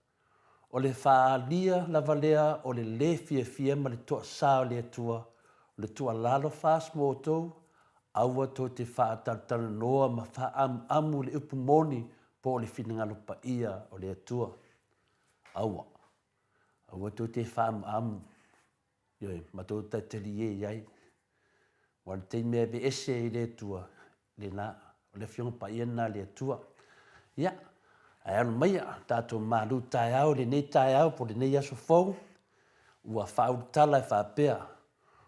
O le faaalia lava lea o le lē fiafia ma le toasā o le Atua, o le tuualalo fas mo outou, aua tou te faatalatalanoa ma faaamuamu i le upu moni po o le finagalo paia o le Atua. Aua. Aua tou te faaamuamu, ioe, ma tou talitalie i ai. Aua o le taimi e aveese i le Atua, lena, o le Afioga Paia lena a le Atua. Ia, ae alo maia tatou malu taeao i lenei taeao po o lenei aso fou, ua faaulutala e faapea,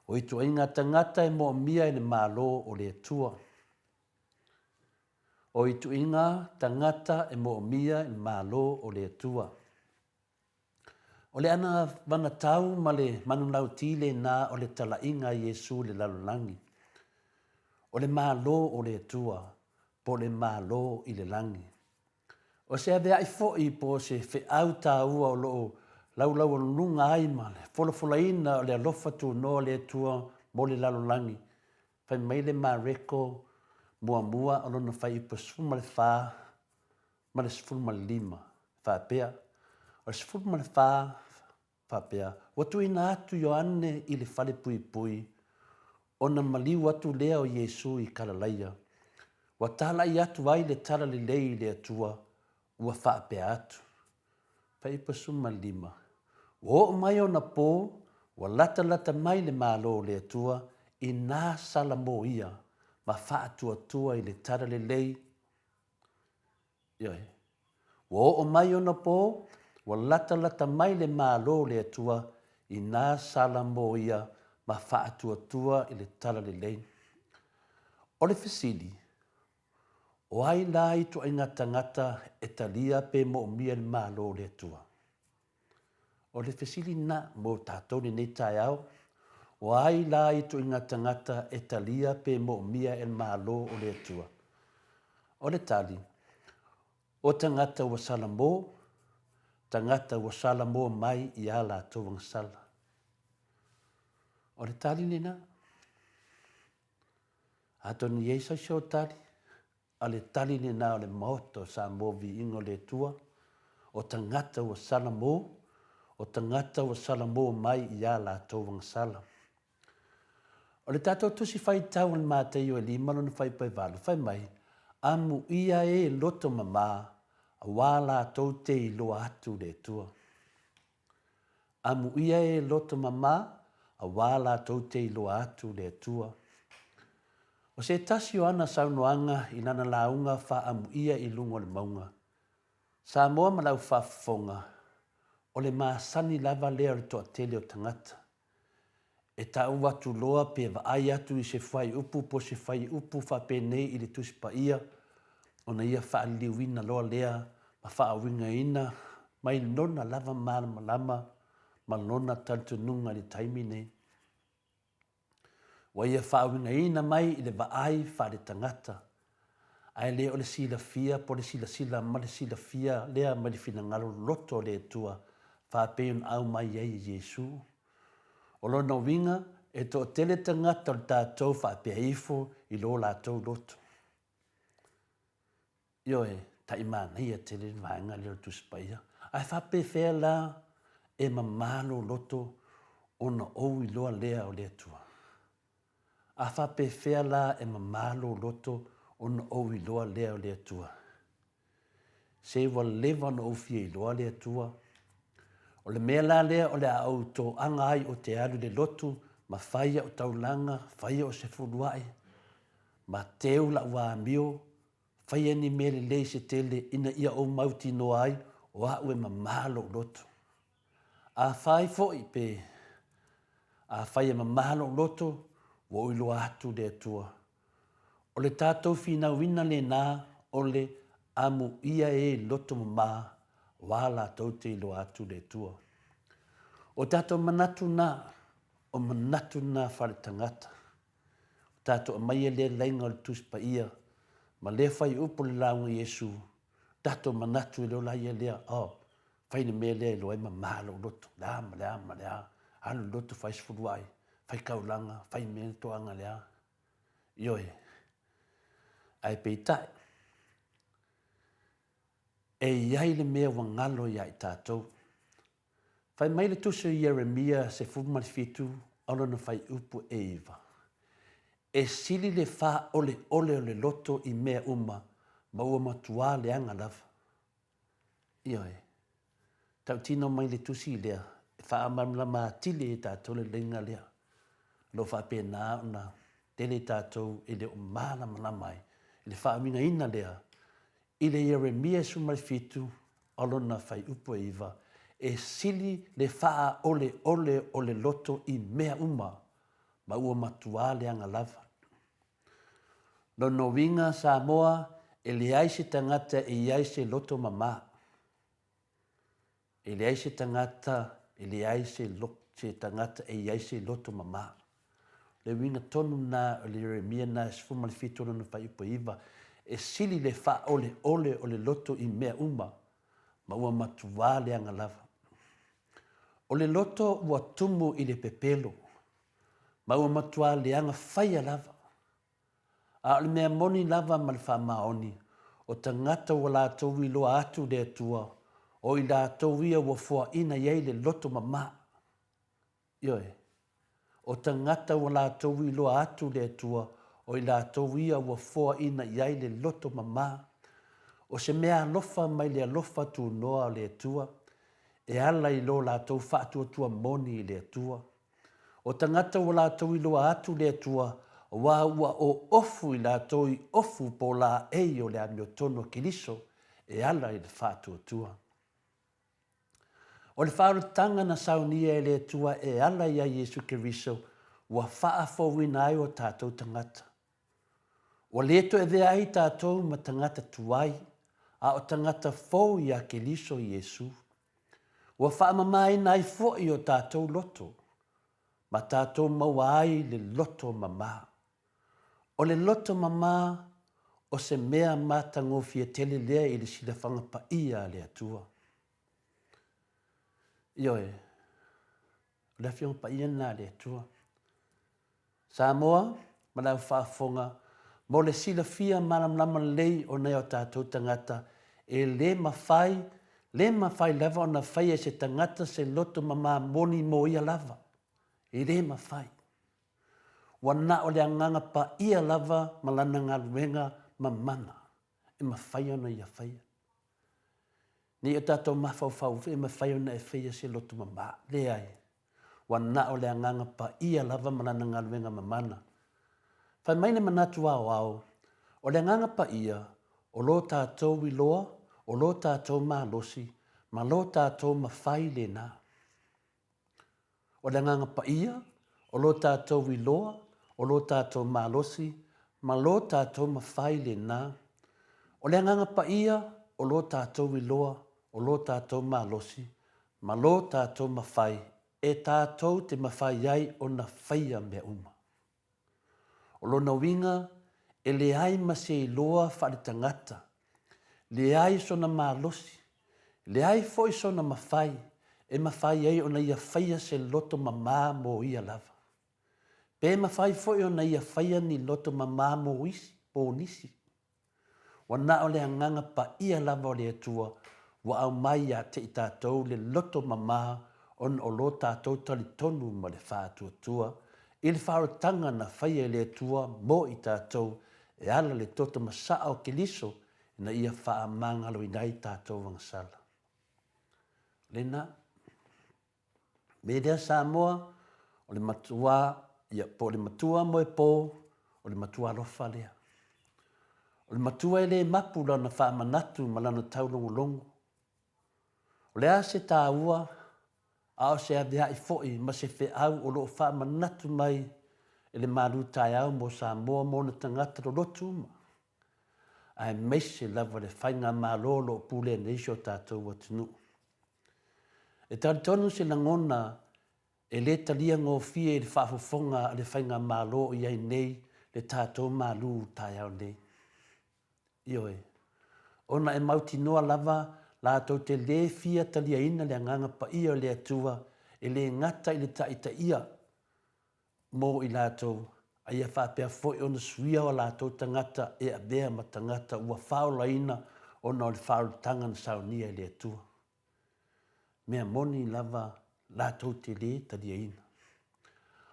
o ituaiga tagata e moomia e le Malo o le Atua. O ituaiga tagata e moomia e le Malo o le Atua. O le anavanatau ma le manulauti lena o le talaiga a Iesu i le lalolagi, o le Malo o le Atua, po o le Malo i le lagi. O se avea'i foi po o se feau taua o lo o laulaualuga ai ma le folafolaina o le alofa tunoa o le Atua mo le lalolagi, fai mai le Mareko muamua o lona fuaiupu 14, ma le 15, faapea, o le 14, faapea, ua tuuina atu Ioane i le falepuipui, ona maliu atu lea o Iesu i Kalalaia, ua talai atu ai le talalelei i le Atua, ua faapea atu. Fuaiupu 15, ua oo mai ona po, ua latalata mai le Malo o le Atua, inā salamo ia ma faatuatua i le talalelei, Ioe. Ua oo mai ona po, ua latalata mai le Malo o le Atua i nā sala mo ia ma faatuatua i le talalelei. O le fesili, o ai la ituaiga tagata e talia pe moomia le Malo o le Atua? O le fesili lena mo tatou lenei taeao, o ai la ituaiga tagata e talia pe moomia e le Malo o le Atua? O le tali, o tagata ua salamo, tagata ua salamo mai i a latou agasala. O le tali lena. Atonu i ai sau tali, A le tali lena o le Maota o Samoa Viiga o le Atua, o tagata ua salamo, o tagata ua salamo mai i a latou agasala. O le tatou Tusi Faitau o le Mataio e lima lona fuaiupu e valu, fai mai, Amuia e loto mamā, auā latou te iloa atu le Atua. Amuia e loto mamā, auā latou te iloa atu le Atua. O se tasi o ana saunoaga i lana lauga faaamuia i luga o le mauga, Samoa ma lau faafofoga, o le masani lava lea o le toatele o tagata. E tau atu loa pe vaai atu i se fuaiupu po o se fuaiupu faapenei i le Tusi Paia, ona ia faaliliuina loa lea ma faauigaina mai lona lava malamalama ma lona talitonuga i le taimi nei. Ua ia faauigaina mai i le vaai faaletagata, ae le o le silafia po o le silasila ma le silafia lea mai le finagalo loto o le Atua faapei ona aumai ai e Iesu. O lona uiga, e toatele tagata o le tatou faapea ifo i lo latou loto. Ioe, tai manaia tele le vaega lea o le Tusi Paia. Ae faapefea la e mama lou loto ona ou iloa lea o le Atua? A faapefea la e mama lou loto ona ou iloa lea o le Atua? Se ua leva ona ou fia iloa le Atua. O le mea la lea o le a ou toaga ai ou te alu i le lotu ma fai au taulaga, fai au sefuluai, ma teu lau amio, faia ni mea lelei se tele ina ia ou mautinoa ai o au e mama lou loto. Afai foi pe afai e mama lou loto, ua ou iloa atu le Atua. O le tatou finauina lena o le amuia e loto mama wā latou te iloa atu le Atua. O tatou manatu na, o manatu na faletagata. O tatou aumaia lea laina o le Tusi Paia ma lea fuaiupu o le lauga Iesu, tatou manatu e le ola ia lea, oh, fai le mea lea e iloa ai mama lou loto, le a ma le a ma le a, alu i le loto fai sefuluai, fai taulaga, fai mea toaga le a. Ioe. Ae peitai, e i ai le mea ua galo ia i tatou. Fai mai le Tusi o Ieremia 17 o lona fuaiupu e 9, E sili le fāoleole o le loto i mea uma ma ua matuā leaga lava. Ioe. Tautino mai le Tusi lea, e faamalamalama atili e tatou le laina lea. O lo o faapena ona tele tatou e le o malamalama ai i le faauigaina lea I le Ieremia 17 o lona fuaiupu e 9, e sili le faaoleole o le loto i mea uma, ma ua matuā leaga lava. Lona uiga Samoa, e leai se tagata e i ai se loto mama. E leai se tagata, e leai se, se tagata e i ai se loto mama. O le uiga tonu lena o le Ieremia na e 17 lona fuaiupu e 9, e sili le faaoleole o le loto i mea uma, ma ua matuā leaga lava. O le loto ua tumu i le pepelo, ma ua matuā leaga faia lava. A o le mea moni lava ma le faamaoni, o tagata ua latou iloa atu le Atua, o i latou ia ua foaina i ai le loto mama. Ioe. O tagata ua latou iloa atu le Atua, o i latou ia ua foaina i ai le loto mama. O se mea alofa mai le alofa tunoa o le Atua, e ala i lo latou faatuatua moni i le Atua. O tagata ua latou iloa atu le Atua, auā ua oofu i latou i ofu po o laei o le amiotonu a Keriso e ala i le faatuatua. O le faaolataga na saunia e le Atua e ala iā Iesu Keriso ua faafouina ai o tatou tagata. Ua le toe avea ai tatou ma tagata tuai, a o tagata fou iā Keriso Iesu. Ua faamamaina ai foi o tatou loto, ma tatou maua ai le loto mama. O le loto mama, o se mea matagofie tele lea i le silafaga paia a le Atua. Ioe, o le Afioga Paia lena a le Atua. Samoa ma le au faafofoga, mo le silafia malamalama lelei o nai o tatou tagata, e le mafai, le mafai lava ona faia e se tagata se loto mama moni mo ia lava. E le mafai. Ua na o le Agaga Paia lava ma lana galuega mamana e mafai ona ia faia. Ne i o tatou mafaufau foi e mafai ona e faia se loto mama. Leai. Ua na o le Agaga Paia lava ma Lana galuega mamana. Fai mai le manatu aoao, o le Agaga Paia, o lo tatou iloa, o lo tatou malosi, ma lo tatou mafai lena. O le Agaga Paia, O lo tatou iloa, o lo tatou malosi, ma lo tatou mafai lena. O le Agaga Paia, o lo tatou iloa, o lo tatou malosi, ma lo tatou mafai, e tatou te mafai ai ona faia mea uma. O lona uiga, e leai ma se iloa faaletagata, leai sona malosi, leai foi sona mafai e mafai ai ona ia faia se loto mamā mo ia lava. Pe mafai foi ona ia faia ni loto mamā mo isi, po nisi. Ua na o le Agaga Paia lava o le Atua ua aumai ia te i tatou le loto mamā ona o lo tatou talitonu ma le faatuatua i le faaolataga na faia e le Atua mo i tatou e ala le toto masaa o Keliso ina ia faamagaloina ai tatou agasala. Lena. Me lea Samoa, o le matua, ia, po o le matua moepo, o le matua alofa lea. O le matua e le mapu lana faamanatu ma lana taulogologo. O le a se taua, a o se avea'i foi ma se feau o lo o faamanatu mai e le malu taeao mo Samoa ma ona tagata lolotu uma, aemaise lava le faigamalo o lo o pulea nei si o tatou atunuu. E talitonu se lagona e le talia gofie i le faafofoga a le Faigamalo o i ai nei le tatou malu taeao nei. Ioe, ona e mautinoa lava latou te le fia taliaina le Agaga Paia o le Atua e le gata i le taitaia mo i latou, a ia faapea foi ona suia o latou tagata e avea ma tagata ua faaolaina ona o le faaolataga na saunia e le Atua. Mea moni lava latou te lē taliaina.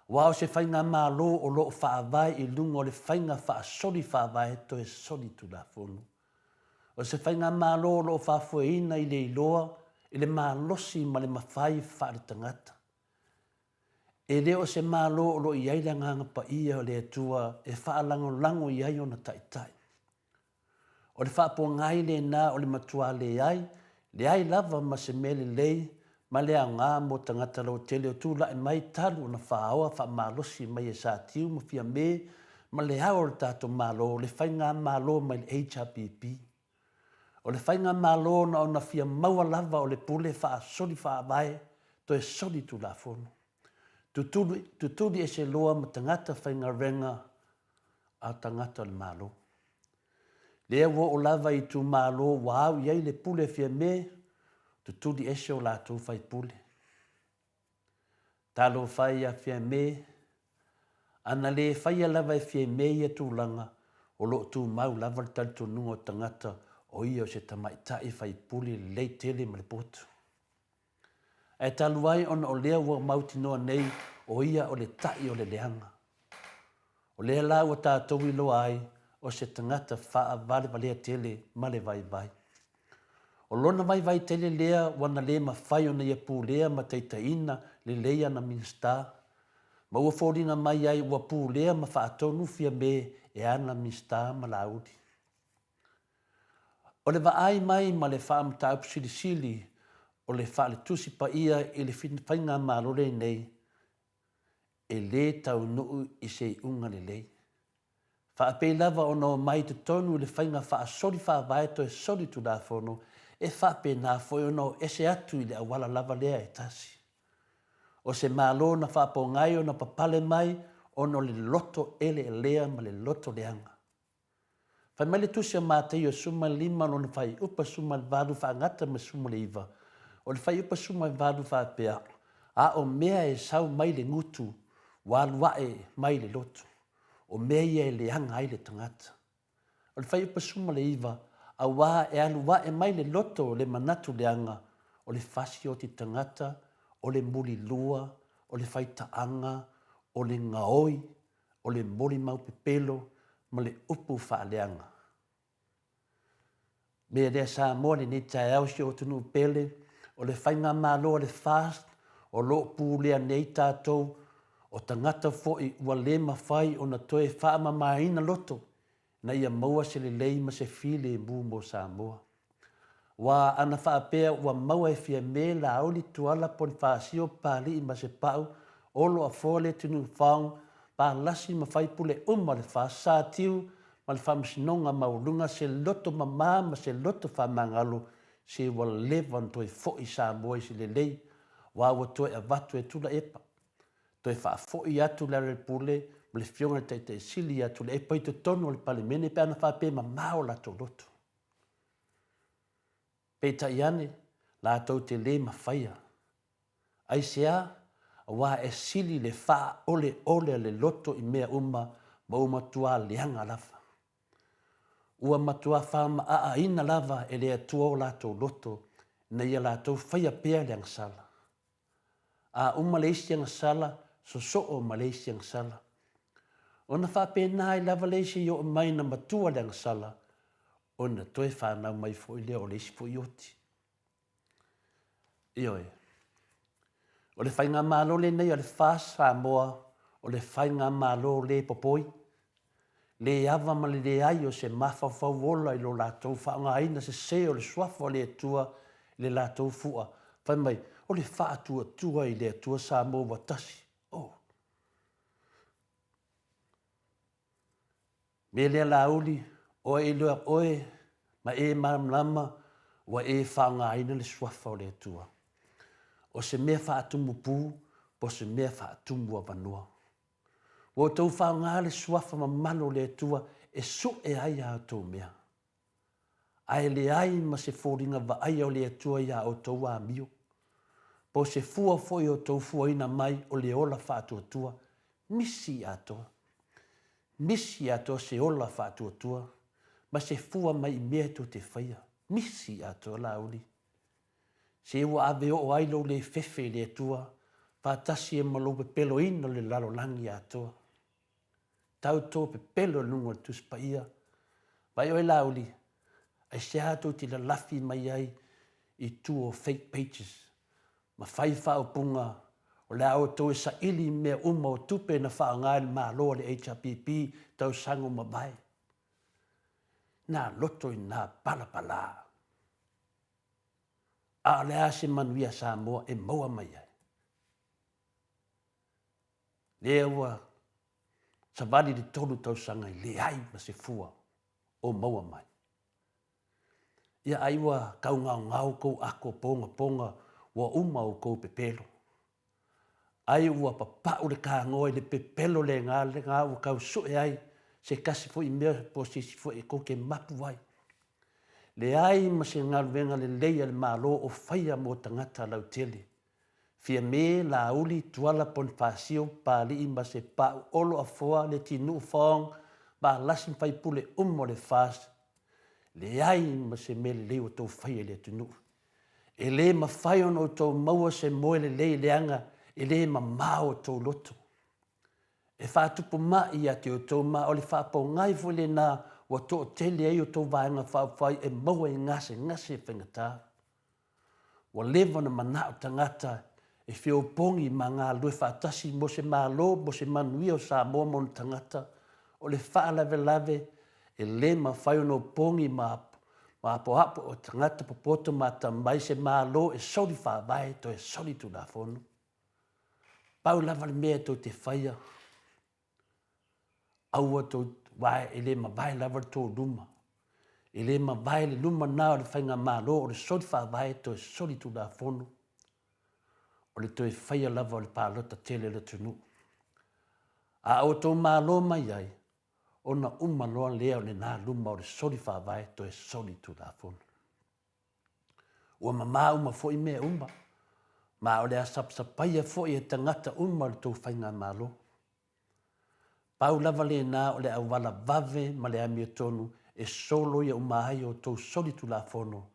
Aua o se faigamalo o lo o faavae i luga o le faiga faasoli faavae toe soli tulafono. O se faigamalo o lo o faafoeina i le iloa i le malosi ma le mafai faaletagata. E le o se Malo o lo o i ai le Agaga Paia o le Atua e faalagolago i ai ona taitai. O le faapogai lena o le matuā leai, leai lava ma se mea lelei ma le aoga mo tagata lautele o tulai mai talu ona faaoa faamalosi mai e Satiu ma Fiame ma le ao o le tatou Malo le faigamalo mai le HRPP. O le faigamalo na ona fia maua lava o le pule faasoli faavae toe soli tulafono. Tutulu, tutuli ese loa ma tagata faigaluega a tagata o le Malo. Lea ua oo lava i itumalo ua au i ai le pule Fiame, tutuli ese o latou faipule. Talofa e ia Fiame, a na le faia lava e Fiame ia tulaga, o lo o tumau lava le talitonuga o tagata o ia o se tamaitai faipule lelei tele ma le potu. Ae talu ai ona o lea ua mautinoa nei o ia o le taʻi o le leaga. O lea la ua tatou iloa ai o se tagata faavalevalea tele ma le vaivai. O lona vaivai tele lea ua na le mafai ona ia pulea ma taitaiina lelei ana Minisita, ma ua foliga mai ai ua pulea ma faatonu Fiame e ana Minisita ma Laauli. O le vaai mai ma le faamataupu silisili o le faaletusi paia i le faigamalo lenei, e lē taunuu i se iuga lelei. Faapei lava ona omai i totonu i le faiga faasoli faavae toe soli tulafono, e faapena foi ona o ese atu i le auala lava lea e tasi. O se Malo na faapogai ona papale mai ona o le loto eleelea ma le loto leaga. Fai mai le Tusi a Mataio 15 lona fuaiupu 18 faagata ma 19, o le fuaiupu 18 faapea, A o mea e sau mai le gutu, ua alu ae mai le loto, o mea ia e leaga ai le tagata. O le fuaiupu 19, auā e alu ae mai le loto le manatu leaga, o le fasioti tagata, o le mulilua, o le faitaaga, o le gaoi, o le molimau pepelo ma le upu faaleaga. Mea lea Samoa lenei taeao si ou atunuu pele, o le faigamalo a le FAST o lo o pulea nei tatou, o tagata foi ua le mafai ona toe faamamaina loto ina ia maua se lelei ma se filemu mo Samoa. Aua ana faapea ua maua e Fiame, Laauli, Tuala, Ponifasio, Papalii ma Sepau, Olo Afoa Letunuu Fong, Palasi ma faipule uma o le FAST Satiu ma le Faamasinoga Maualuga se loto mama ma se loto faamagalo se ua leva ona toe foi Samoa i se lelei aua ua toe avatu e Tuilaepa toe faafoi atu Lealailepule ma le Afioga i le Taitai Sili ia Tuilaepa i totonu o le Palemene pe ana faapea e mamao o latou loto. Peitai ane, latou te le mafaia. Aisea? Aua e sili le faaoleole a le loto i mea uma ma ua matua leaga lava. Ua matua faamaaaina lava e le Atua o latou loto ina ia latou faia pea le agasala. A uma le isi agasala, sosoo ma le isi agasala. Ona faapena ai lava le isi i oo mai na matua le agasala, ona toe fanau mai foi lea o le isi foi oti. Ioe. O le faigamalo lenei a le FAST Samoa, o le faigamalo le popoi, le ava ma le leai o se mafaufau ola i lo latou faaaogaina sese o le Suafa o le Atua i le latou fua, fai mai, o le faatuatua i le Atua Samoa ua tasi. Oh. Mea lea Laauli, oe iloa oe ma e malamalama ua e faaaogaina le Suafa o le Atua. O se mea faatumu pu, po o se mea faatumu avanoa. Ua outou faaaoga le Suafa mamalu o le Atua e sue ai a outou mea. Ae leai ma se foliga vaaia o le Atua iā outou amio, po o se fua foi o outou fuaina mai o le ola faatuatua, misi atoa. Misi atoa se ola faatuatua, ma se fua mai i mea tou te faia, misi atoa Laauli. Se ua ave oo ai lou le fefe i le Atua, faatasi ai ma lou pepeloina o le lalolagi atoa. Tau tou pepelo i luga o le Tusi Paia. Vaai oe Laauli, aisea tou te lalafi mai ai i tua o fake pages ma fai faaupuga o le a outou e saili i mea uma o tupe na faaaoga e le Malo a le HRPP tausaga ua mavae. Na loto i na palapala. A o le a se manuia a Samoa e maua mai ai? Lea ua savali le tolu tausaga e leai ma se fua o maua mai. Ia ai ua taugaogao kou ako pogapoga ua uma oukou pepelo. Ai ua papau le kagoa i le pepelo lena lena ua tau sue ai se tasi foi mea po o se isi foi e tou te mapu ai. Leai ma se galuega lelei a le Malo o faia mo tagata lautele. Fiame, Laauli, Tuala, Ponifasio, Papalii ma se Pau, Olo, Afoa, Letinuu, Fong, Valasi ma faipule uma o le FAST, leai ma se mea lelei ua outou faia i le atunuu. E le mafai ona outou maua se moe lelei leaga e le mamao outou loto. E faatupu ma'i ia te outou ma o le faapogai foi lena ua toatele ai outou vaega faaupufai e maua i gasegase faigata. Ua leva ona mana'o tagata e feopogi ma galulue faatasi mo se Malo mo se manuia o Samoa ma ona tagata, o le faalavelave e le mafai ona opogi ma apoapo o tagata popoto ma atamai se Malo e soli faavae toe soli Tulafono. Pau lava le mea tou te faia, aua tou wae, e le mavae lava le tou luma. E le mavae le luma na o le faigamalo o le soli faavae toe soli tulafono, o le toe faia lava o le palota tele o le atunuu. A outou malo mai ai, ona uma loa lea o lena luma o le soli faavae toe soli tulafono. Ua mama uma foi mea uma, ma o le a sapasapaia foi e tagata uma le tou faigamalo. Pau lava lena o le auala vave ma le amiotonu e soloia uma ai outou solitulafono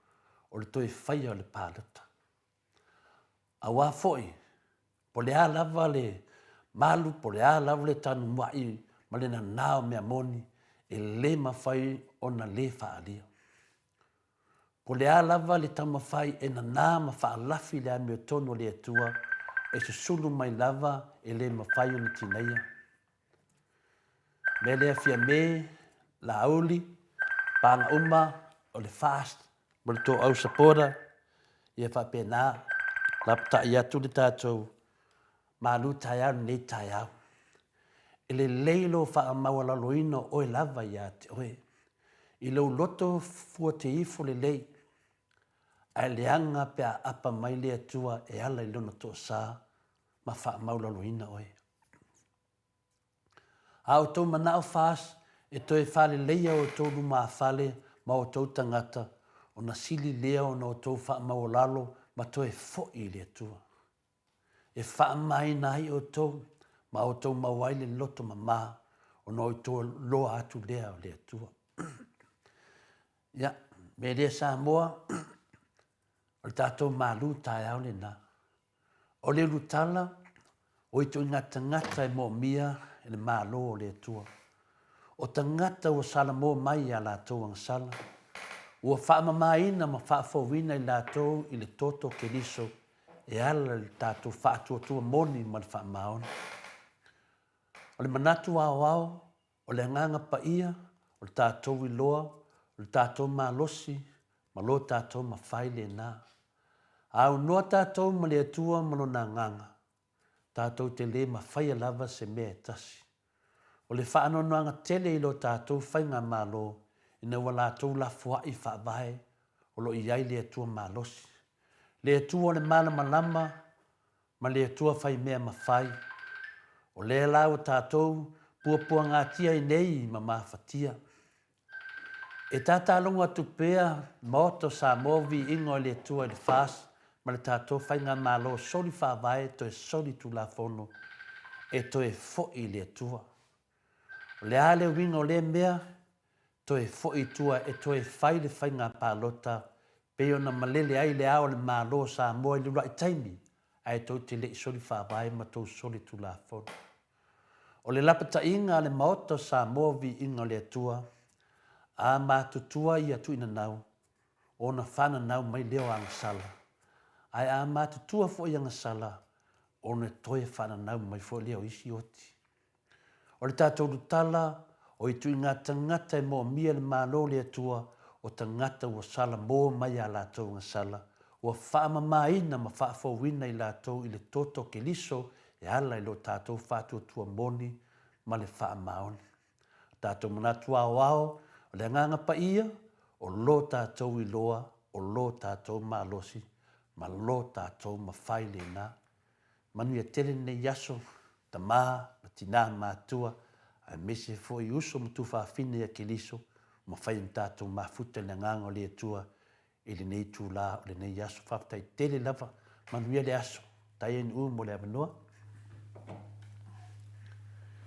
o le toe faia o le palota. Aua foi, po o le a lava le malu, po o le a lava le tanuma'i ma le nana o mea moni, e le mafai ona le faaalia. Po o le a lava le taumafai e nana ma faalafi le amiotonu a le Atua, e susulu mai lava e le mafai ona tinaia. Mea lea Fiame, Laauli, paga uma o le FAST ma le tou au supporter, ia faapena, lapatai atu le tatou. malu taeao i lenei taeao. E lelei lou faamaualaloina o oe lava ia te oe, i lou loto fuateifo lelei, ae leaga pe a apa mai le Atua e ala i Lona toasa ma faamaulaloina oe. A outou manao fas e toe faaleleia outou lumafale ma outou tagata, ona sili lea ona outou faamaualalo ma toe foi i le Atua. E faamamaina ai outou ma outou maua ai le loto mama ona outou loa atu lea o le Atua. Ia, mea lea Samoa, o le tatou malu taeao lena. O le ulutala, o ituaiga tagata e moomia e le Malo o le Atua. O tagata ua salamo mai i a latou agasala, ua faamamaina ma faafouina i latou i le toto o Keriso e ala i le tatou faatuatua moni ma le faamaoni. O le manatu aoao, o le Agaga Paia, o le tatou iloa, o le tatou malosi ma lo tatou mafai lena. A aunoa tatou ma le Atua ma Lona Agaga, tatou te le mafaia lava se mea e tasi. O le faanoanoaga tele i lo tatou Faigamalo ina ua latou lafoai faavae o lo o i ai le Atua malosi, le Atua o le malamalama ma le Atua fai mea mafai. O lea la ua tatou puapuagatia ai nei ma mafatia. E tatalogo atu pea Maota o Samoa viiga o le Atua i le FAST ma le tatou Faigamalo soli faavae toe soli tulafono e toe foi i le Atua. O le a le uiga o lea mea? Toe foi i tua e toe fai le faiga palota pei ona malele ai le Ao o le Malo o Samoa i le uluai taimi ae tou te le i soli faavae ma tou soli tulafono. O le lapataiga a le Maota o Samoa Viiga o le Atua, a matutua ia Tuinanau, ona fananau mai lea o agasala, ae a matutua foi agasala, ona toe fananau mai foi lea o isi oti. O le tatou lutala, o ituiga tagata e moomia e le Malo o le Atua, o tagata ua salamo mai a latou agasala, ua faamamaina ma faafouina i latou i le toto o Keriso e ala i lo tatou faatuatua moni ma le faamaoni. O tatou manatu aoao, o le Agaga Paia, o lo tatou iloa, o lo tatou malosi, ma lo tatou mafai lena. Manuia tele lenei aso, tama ma tina matutua, aemaise foi uso ma tuafafine ia Keriso, ua mafai ona tatou mafuta i le Agaga o le Atua i lenei itula o lenei aso. Faafetai tele lava, manuia le aso. Faafetai NU mo le avanoa.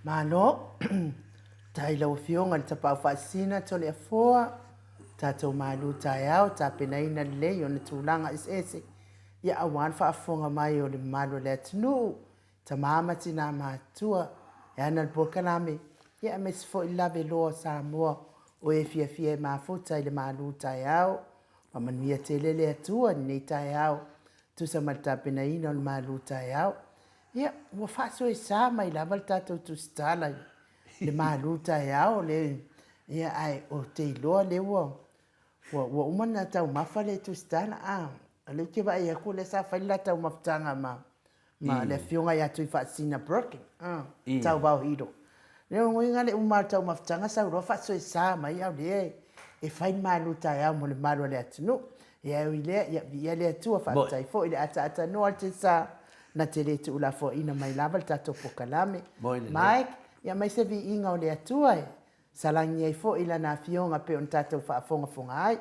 Malo. Faafetai i lau Afioga i le Tapaau Faasisina Toleafoa, tatou malu taeao, tapenaina lelei ona tulaga eseese, ia aua le faafofoga mai o le mamalu o le atunuu, tama ma tina matutua e ana le polokalame, ia aemaise foi le laveloa o Samoa o e fiafia e mafuta i le malu taeao. Faamanuia tele le Atua i lenei taeao, tusa ma le tapenaina o le malu taeao. Ia, ua faasoesa mai lava le tatou tusitala i le malu taeao, le, ia, ae ou te iloa lea ua, ua, ua uma ona taumafa le tusitala. A, o lea ou te vaai atu o lea sa fai le la taumafataga ma, ma le afioga ia Tuifaasisina Brooke, Tauvao Hilo. Le uiga le uma o le taumafataga sau loa faasoesa mai a o lea e fai le malu taeao mo le mamalu o le atunuu. Ia e ui i lea, ia viia le Atua, faafetai foi i le ataatanoa o le Tesa na te le tuulafoaiina mai lava le tatou polokalame. Mike, ia aumai se viiga o le Atua e salani ai foi Lana Afioga pei ona tatou faafogafoga ai.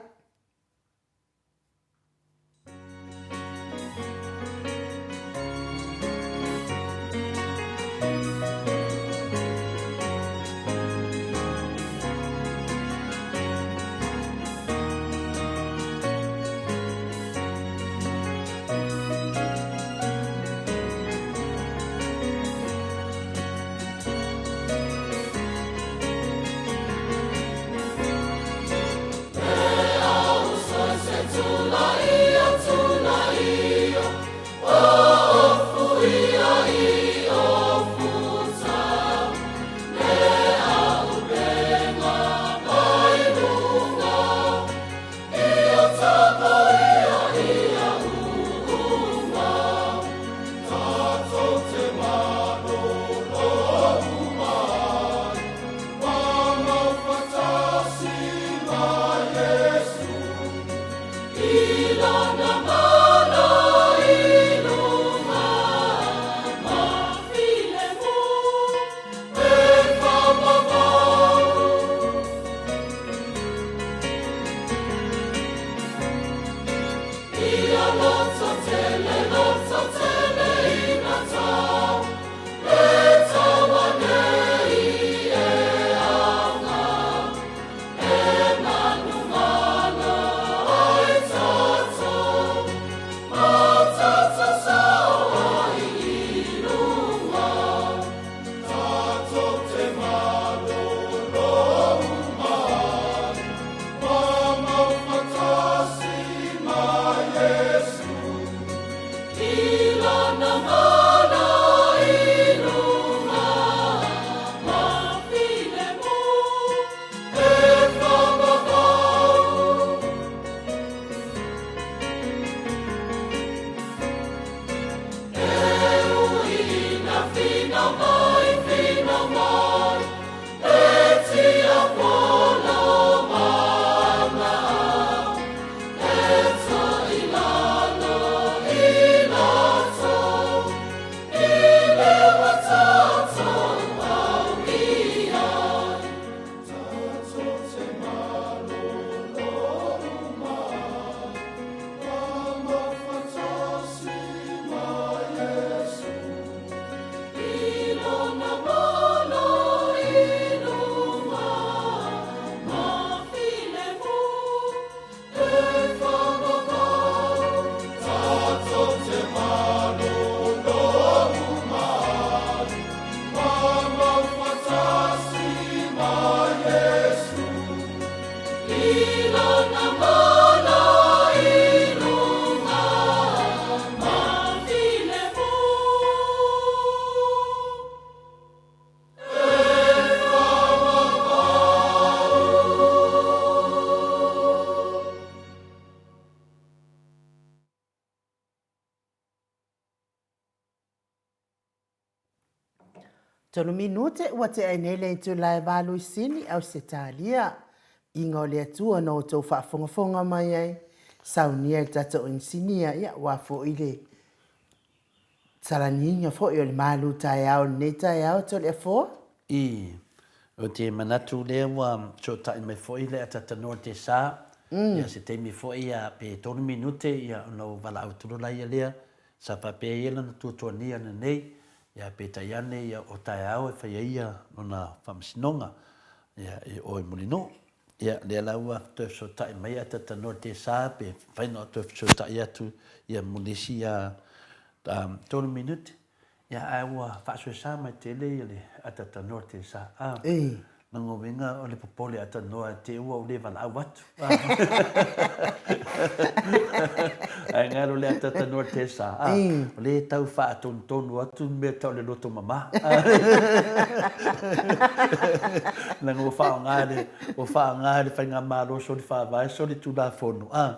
I lona mana i luga ma filemu. E faavavau. Tolu minute ua tea ai nei le itula e Valuisini, Ausetalia. Iga o le Atua na outou faafogafoga mai ai, saunia e le tatou inisinia, ia ua foi le salaniga foi o le malu taeao i lenei taeao Toleafoa. I, ou te manatu lea ua fesootai mai foi le atatanoa i le sa, ia se taimi foi ia pe tolu minute ia ona ou valaau atu loa laia lea, sa faapea ia lana tuatuania ananei, ia peitai ane ia o taeao e fai ai ia lona faamasinoga ia i o i Mulinuu. Ia lea la ua toe fesootai mai atatanoa i le sa pe mafai ona toe fesootai atu ia mo nisi ia tolu minute. Ia ae ua faasoesa mai tele ia le atatanoa te sa. A, lona uiga o le popole atanoa te ua ou le valaau atu. Ae galo le atatanoa te sa. A, o le tau faatonutonu atu mea tau le loto mama. Leaga ua faaaoga le, ua faaaoga le faigamalo soli faavae soli tulafono. A,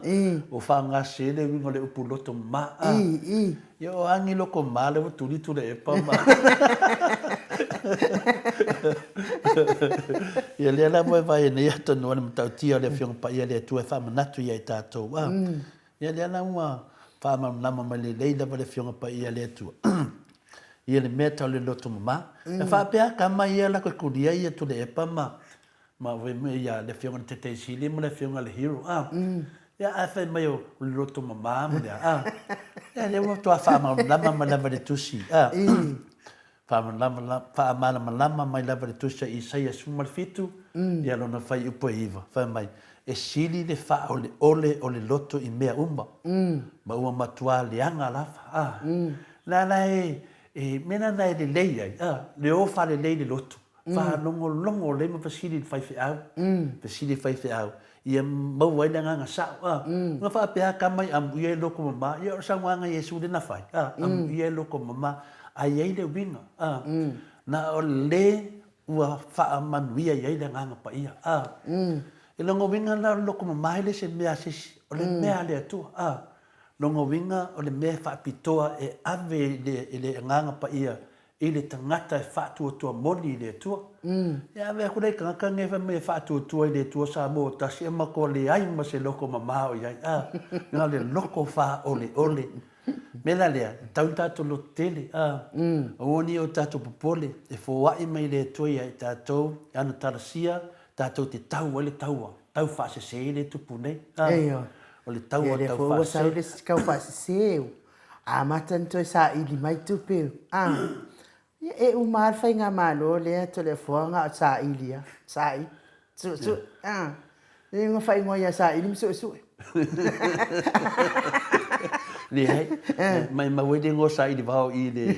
ua faaaoga sese le uiga o le upu loto mama. A, Ia o agi loko ma le ua tuli tule epa ma. Ia lea la moe vai nei atonua le matautia o le Afioga Paia le Atua e faamanatu ia i tatou. A. Ia lea la ua faamalamalama mai lelei lava le Afioga Paia le Atua. Ia le mea tau le loto mama. E faapea kama ia la koe kulia ia tule epa ma Ma fai mai ia le afioga i le Taitaisili ma le afioga i le Hero, a. Ia ae fai mai o le loto mama ma le a, a. Ia lea ua matua faamalamalama mai lava le tusi, a. Faamalamalama mai lava le tusi a Isaia 17, ia lona fuaiupu e 9, fai mai, E sili le faaoleole o le loto i mea uma, ma ua matua leaga lava, a. La la e, e mea lana e lelei ai, a, le o faalelei le loto. Faalogologo lelei ma fesili i le faifeau, fesili i le faifeau, ia maua ai le agaga sao. A, ona faapea lava tama ia amuia e loko mama, ia o le saunoaga a Iesu lea na fai, a, amuia e loko mama, a i ai le uiga, a, na o le ua faamanuia i ai le Agaga Paia, a. I lona uiga la o le loko mama e le se mea a se isi, o le mea a le Atua, a. Lona uiga o le mea e faapitoa e ave i le Agaga Paia i le tagata e faatuatua moni i le Atua. E ave atu lea i tagata nei fai mai e faatuatua i le Atua Samoa tasi e matua leai ma se loko mama o i ai. A, na o le loko faaoleole. Mea la lea, e tatau ona tatou lototele, a, aua ne i o tatou popole, e foai mai le Atua ia i tatou, e ana tarasia, tatou te tau ai le taua, tau faasese lea e tupu nei. A, o le taua tau faasese. Ua sau le isi tau faasese, Amata ona toe saili mai tupe a ia e uma lava le faigamalo lea Toleafoa na o saili lava, saili, suesue a. E na faaigoa ia saili ma suesue. Leai, maimau ai le igoa saili vao i le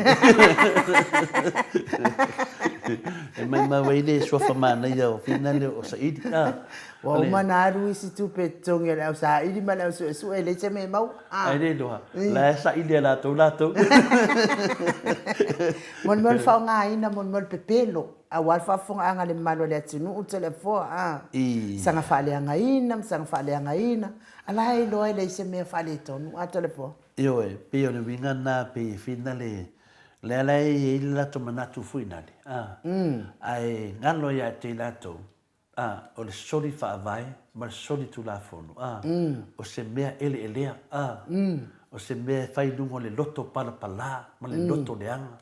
E maimau ai le suafa manaia o Finale o Saili a. Ua uma ona alu isi tupe totogi a le au saili ma le au suesue, e leai se mea e maua. Ai le iloa, la e saili e latou latou. Mo le mea o le faaaogaina, mo le mea o le pepelo, aua le faafofogaaga a le mamalu o le atunuu, Toleafoa, a. Saga faaleagaina ma saga faaleagaina, a la e iloa e leai se mea faaletonu, a Toleafoa? Ioe, pei o le uiga lena, pei e fina le, lea la e i ai le latou manatu foi nale, a. Ae galo ia te i latou, A, o le soli faavae ma le soli tulafono. A, o se mea eleelea. A, o se mea e fai i luga o le loto palapala ma le loto leaga.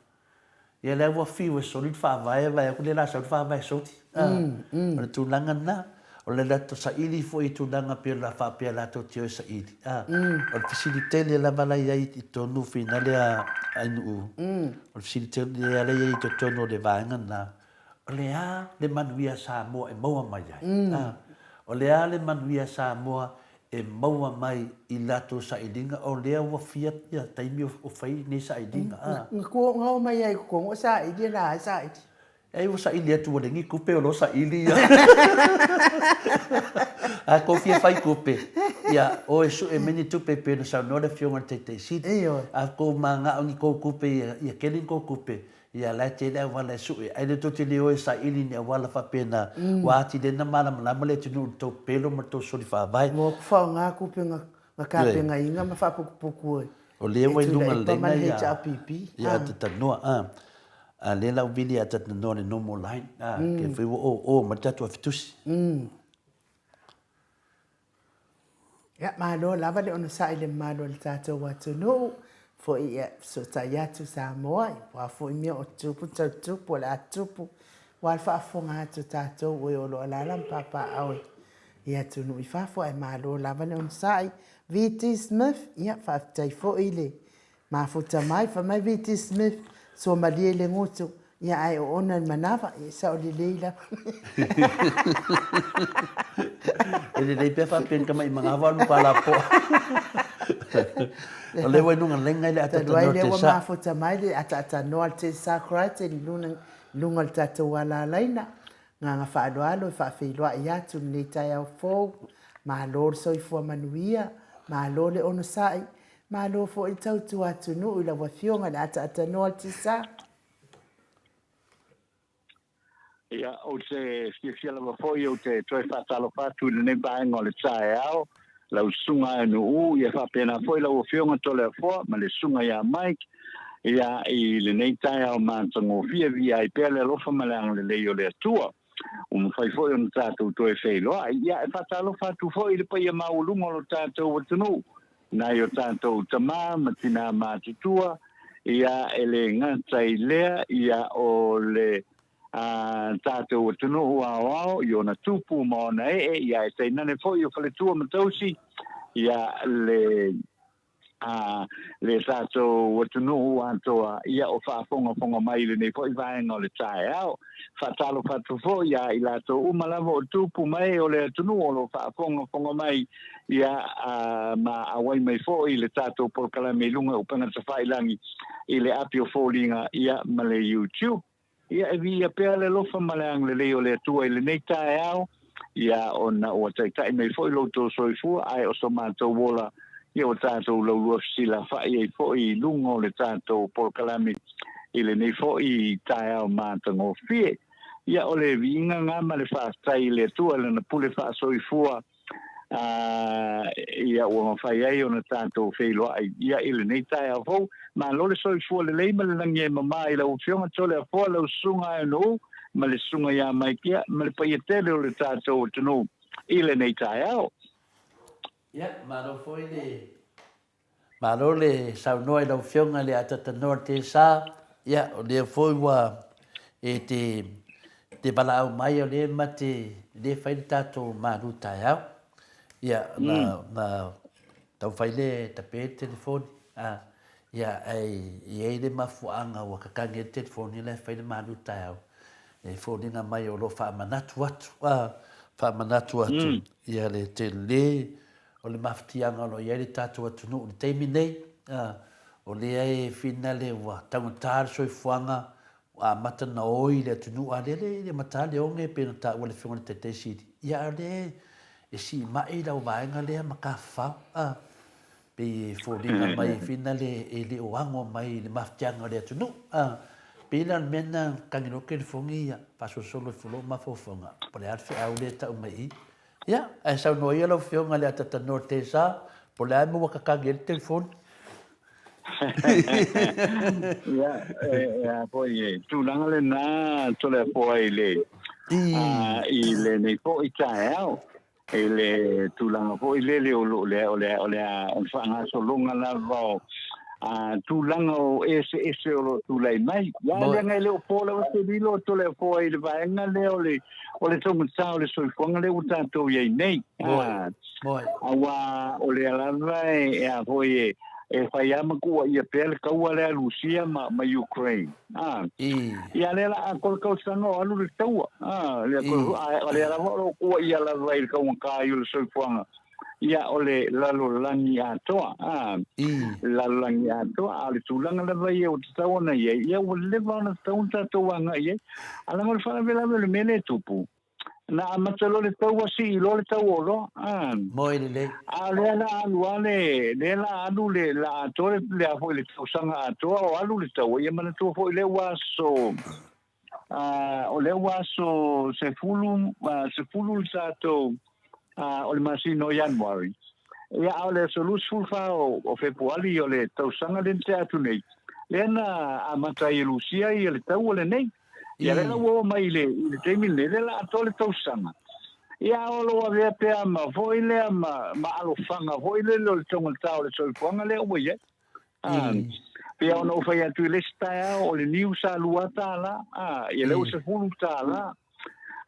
Ia lea ua fiu e soli le faavae, vaai atu lea o le a sau le faavae soli. A, o le tulaga lena. O le latou saili foi i tulaga pei o le a faapea latou te o e saili. A, o le fesili tele lava la e i ai i totonu finale a Ainuu, o le fesili tele lea e i ai i totonu o le vaega lena, O le a le manuia Samoa e maua mai ai? A, o le a le manuia Samoa e maua mai i latou sailiga o lea ua fia ia taimi o fai nei sailiga? A. Na kua o mai ai i totonu o saili e la ai saili. Ei ua saili atu ua leai ni tupe o lo saili ia. A kou fia fai tupe, ia oe sue mai ni tupe pei ona saunoa le Afioga i le Taitaisili. Ioe. A kou manao ni kou tupe ia, ia tele ni kou tupe, ia la e tele auala e sue. Ae le tou te le o e saili ni auala faapena, ua atili ai ona malamalama le atunuu i le tou pelo ma le tou soli faavae. Ua faaaoga tupe na tapenaina ma faaputuputu e O lea ua i luga Tuilaepa ma le lena ia, HRPP. ia atatanoa, a. A lea la ua vili atatanoa le normal line, a, ke foi ua o o ma le tatou afitusi. Ia, malo lava le onosai i le mamalu o le tatou atunuu, foi ia fesootai atu Samoa, aua foi mea o tupu tau tupu o le a tupu, aua le faafofoga atu a tatou o e o lo o alaala ma papaaao i atunuu i fafo, ae malo lava le onosai. VT Smith, ia faafetai foi le mafuta mai, fai mai VT Smith, sua malie le gutu, ia ae oona le manava, ia sao lelei lava. E lelei pea faapea ni tama'i manava o le matua lapoa. O lea ua i luga lenga i le Talu ai atatanoa lea te ua sa. mafuta mai le ataatanoa le Tesa Crichton i luga o le tatou alalaina. Agaga faaaloalo e faafeiloai atu lenei taeao fou. Malo le soifua manuia, malo le onosai, malo foi le tautua atunuu i lau Afioga i le Ataatanoa o le Tisa. Ia, ou te fiafia lava foi ou te toe faatalofa atu i lenei vaega o le taeao, lau Susuga Aenuu, ia faapena foi lau Afioga Toleafoa ma le Susuga ia Mike, ia, i lenei taeao matagofie, viia ai pea le alofa ma le agalelei o le Atua. Ua mafai foi ona tatou toe feiloai. Ia, e faatalofa atu foi i le paia maualuga o lo tatou atunuu, nai o tatou tama ma tinā matutua, ia, e le gata i lea, ia, o le a tatou atunuu aoao i ona tupu ma ona ee, ia, e tainane foi o faletua ma tausi, ia, le a le tatou atunuu atoa, ia o faafogafoga mai i lenei foi vaega o le taeao. Faatalofa atu foi ia i latou uma lava o tupu ma ee o le atunuu o lo o faafogafoga mai, ia, ma auai mai foi i le tatou polokalame i luga o upega tafailagi i le api o foliga, ia, ma le YouTube. Ia, e viia pea le alofa ma le agalelei o le Atua i lenei taeao, ia, ona ua taitai mai foi lo outou soifua, ae o so matou ola, ia ua tatou laulua fesilafai ai foi i luga o le tatou polokalame i lenei foi taeao matagofie. Ia, o le viiga lena ma le faafetai i le Atua i Lana pule faasoifua, ā, ia ua mafai ai ona tatou feiloai ia i lenei taeao fou. Malo le soifua lelei ma le lagi e mamā i lau Afioga Toleafoa, lau Susuga Aenuu ma le Susuga ia Maikia ma le paia tele o le tatou atunuu i lenei taeao. Ia, malo foi le Malo le saunoa i lau Afioga i le Atatanoa Tesa. Ia, o lea foi ua e te, te valaau mai o lea ma te le fai le tatou malu taeao. Ia, na, na taumafai le tape le telefoni. A, ia, ae i ai le mafuaaga ua kakagi ai le telefoni la e fai le malu taeao. E foliga mai o lo o faamanatu atu, a, faamanatu atu, ia le tele O le mafatiaga o lo o i ai le tatou atunuu i le taimi nei, o lea e finale ua taugata le soifuaga, ua amata ona oi le atunuu, a o lea e le amata le oge pei ona taua e le Afioga i le Taitai Sili, ia a o lea e siimai lau vaega lea ma tafafao, a, pei e foliga mai finale e le o ago mai i le mafatiaga o le atunuu, a. Pei la o le mea lena, tagi loa telefoni ia, faasolosolo ifo loa mafaufauga, po o le a le feau lea e tau mai i i. Ia, ae saunoa ia lau Afioga i le Atatanoa Tesa, po o le a le mea ua kakagi ai le telefoni? Ia, e a foi e tulaga lena Toleafoa i le, i lenei foi taeao, i le tulaga foi lele o lo o le, o le, o le, o le faagasologa lava o tulaga o eseese o lo o tulai mai. Ia, leaga e le o po lava se lilo Toleafoa i le vaega lea o le O le taugata o le soifuaga lea ua tatou i ai nei. Moe. Aua o lea lava e a foi e e fai lava ma tuuaia pea le taua lea a Rusia ma, ma Ukraine. Ah. I. Ia lea la atoa le tausaga o alu le taua. Ah, lea I. a o lea lava o lo o tuuaia lava i le taugata ai o le soifuaga. Ia, o le lalolagi atoa, a, lalolagi atoa, a o le tulaga lava ia ua tatau ona i ai, ia ua leva ona tatau ona tatou agai i ai. A leaga o le faalavelave o le mea lea e tupu, na amata loa le tau ua sii loa le tau o oloa, a. Moe lelei. A o lea la alu a le, lea la alu le, la atoa le, le a foi le tausaga atoa o alu le tau, ia manatua foi lea ua aso, a, o lea ua aso 10, 10 le tatou, a, o le masina o Ianuari. Ia, a o le aso 24 o, o Fepuari o le tausaga lea na tea atu nei, lea na amata ai e Lusia ia le taua lenei. Ia, lea la ua oo mai i le, i le taimi lenei, lea la atoa le tausaga. Ia, o lo o avea pea ma foi lea ma, ma alofaga foi lele o le taugata o le soifuaga lea ua i ai. A, pei ona ou fai atu i le isi taeao, o le niu sa $2, a, ia lea ua $10.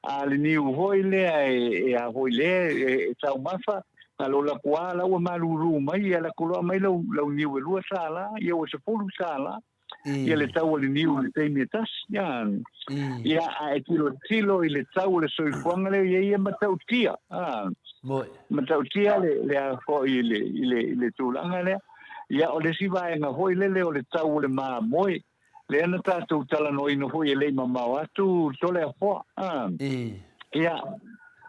A le niu foi lea e, e a foi lea e, e taumafa, na lo laku a la ua malulu mai, ia laku loa mai lau, lau niu e $2, ia ua $10. Ia le tau o le niu i le taimi e tasi. Ia, ia a e tilotilo i le tau o le soifuaga lea ia ia matautia. A, matautia le, le a foi i le, i le, i le tulaga lea. Ia, o le isi vaega foi lele o le tau o le mamoe, lea na tatou talanoaina foi e le i mamao atu Toleafoa. A, ia,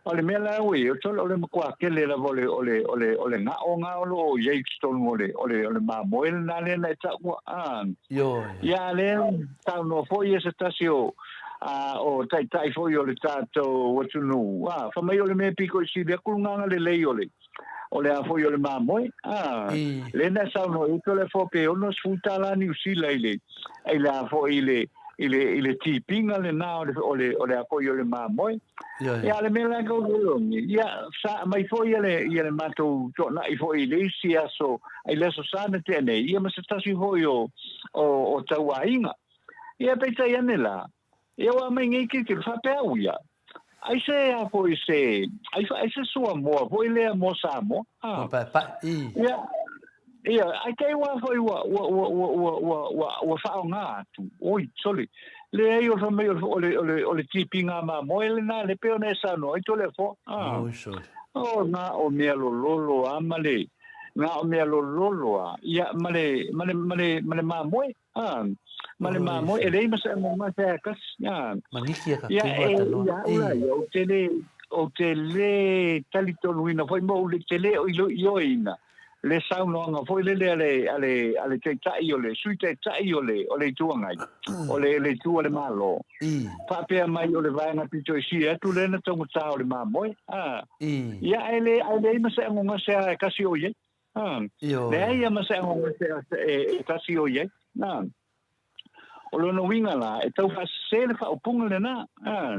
o le mea la ua i ai, o le matua tele lava o le, o le, o le, o le gao na o lo o i ai i totonu o le, o le, o le mamoe lena lea na e taua. A, ia, lea saunoa foi ia se tasi o, a, o taitai foi o le tatou atunuu, a, fai mai o le mea pito i sili atu le gagana lelei o le, o le a foi o le mamoe, a, lea na saunoa i Toleafoa pe $60 Niu Sila i le, i le a foi i le, i le, i le tipiga lena o le, o le, o le a foi o le mamoe. Ia, le mea la kau logi, ia, sa mai foi ia le, ia le matou toanai foi i le isi aso, i le aso Sa na tea nei, ia ma se tasi foi o, o, o tauaiga. Ia, peitai ane la, ia ua aumai nei tilotilo, faapea au ia, ai se a foi se, ai, ai se suamoa foi lea mo Samoa. Mo paepae, i. Ia, ia, ai te i wā foi ua, ua, ua, ua, ua, ua, ua, ua whaonga atu. Oi, sole. Leai, o le fai mai o le, o le, o le, o le tipiga mamoe lena, le pei ona e saunoa ai Toleafoa. Ah. Oi, sole. O, na o mea lololo a ma le, na o mea lololo a, ia, ma le, ma le, ma le, ma le mamoe. Ah, ma le mamoe, e leai ma se amoga se a tasi. Ah. Maniki e ka Ia, tino e, tanoa. ia, ula, ia, o te le, o te le talitonuina foi mo le te le o ilo ioeina le saunoaga foi lele a le, a le, a le taitai o le sui taitai o le, o le Itu Agai, o le, le Itu a le Malo. Faapea mai o le vaega pito i sili atu lea na taugata o le mamoe. A, ia, ae le, ae leai ma se agoga se a e kasi o i ai. A, leai ia ma se agoga se a e kasi o i ai. A, o lona uiga la, e tau faasese le faaupuga lena. A,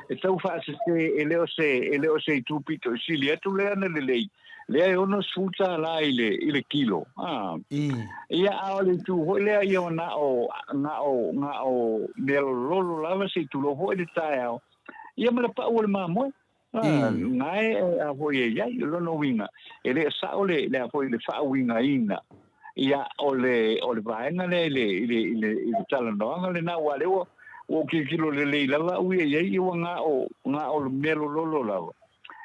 e tau faasese e le o se, e le o se itu pito i sili atu lea na lelei, lea e $60 i le, i le kilo. A, ia, a o le itu foi lea ia o na o, na o, na o mea lololo lava se i tulou foi le taeao, ia ma le pau o le mamoe. A, na e a foi e i ai, o lona uiga, e le sao le, le a foi le faauigaina, ia, o le, o le vaega lea i le, i le, i le, i le talanoaga lena, aua lea ua, ua ou tilotilo lelei lava au ia i ai, ia ua na o, na o le mea lololo lava,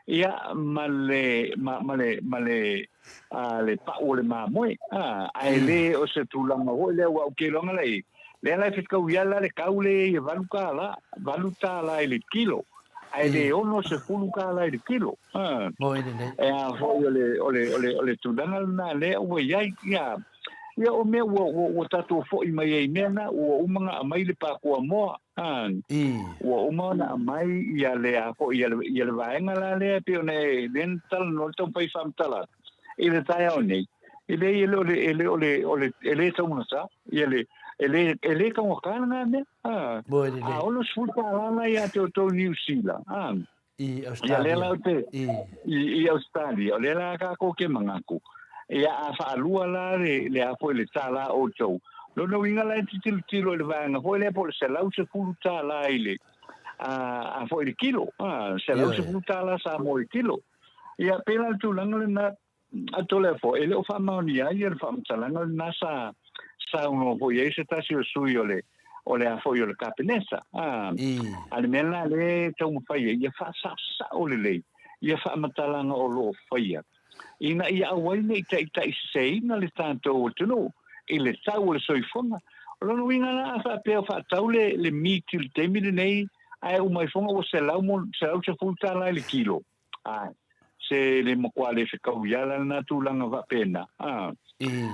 ia, ma le, ma, ma le, ma le, a, le pau o le mamoe, a, ae le o se tulaga foi lea, aua ou te iloaga la i ai, lea la e fetaui lava la le tau lea e $8, $8 i le kilo, ae le $60 i le kilo. Moe lelei. E a foi o le, o le, o le, o le tulaga lena lea ua i ai, ia, ia o mea ua, ua, ua tatou foi mai ai i mea na, ua uma ona aumai le pakua moa, ua uma ona aumai ia le a foi, ia le, ia le vaega la lea e pei ona e, lea na talanoa le taumafai faamatala atu i le taeao nei, e leai e le o le, e le o le, o le, e le taugata, ia le, e le, e le taugata lena mea. A, Moe lelei. a $60 la ia te outou i Niu Sila. A, I ia lea la Australia. o te, I. i, i Australia, o lea la kākou ke manatu. Ia a whaalua la le, le a foi le tālā outou. Lona uiga la e te tilotilo i le vaega foi lea po o le $110 i le, a, a foi le kilo. A, $110 Samoa i le kilo. Ia, pēlā le tulaga lena, A Toleafoa, e le o faamaonia ai le faamatalaga lena sa saunoa foi i ai se tasi o sui o le o le a foi o le Kapeneta. A, a le mea lena lea e taumafai ai, ia faasaosao lelei ia faamatalaga o lo o faia. Ina ia aua ai ne i taitaiseseina le tatou atunuu i le tau o le soifuaga. O lona uiga la, a faapea o faatau le, le meat i le taimi lenei, ae uma ifoga ua $110 i le kilo, ae, se le matua le fetaui lava la lena tulaga faapena, a.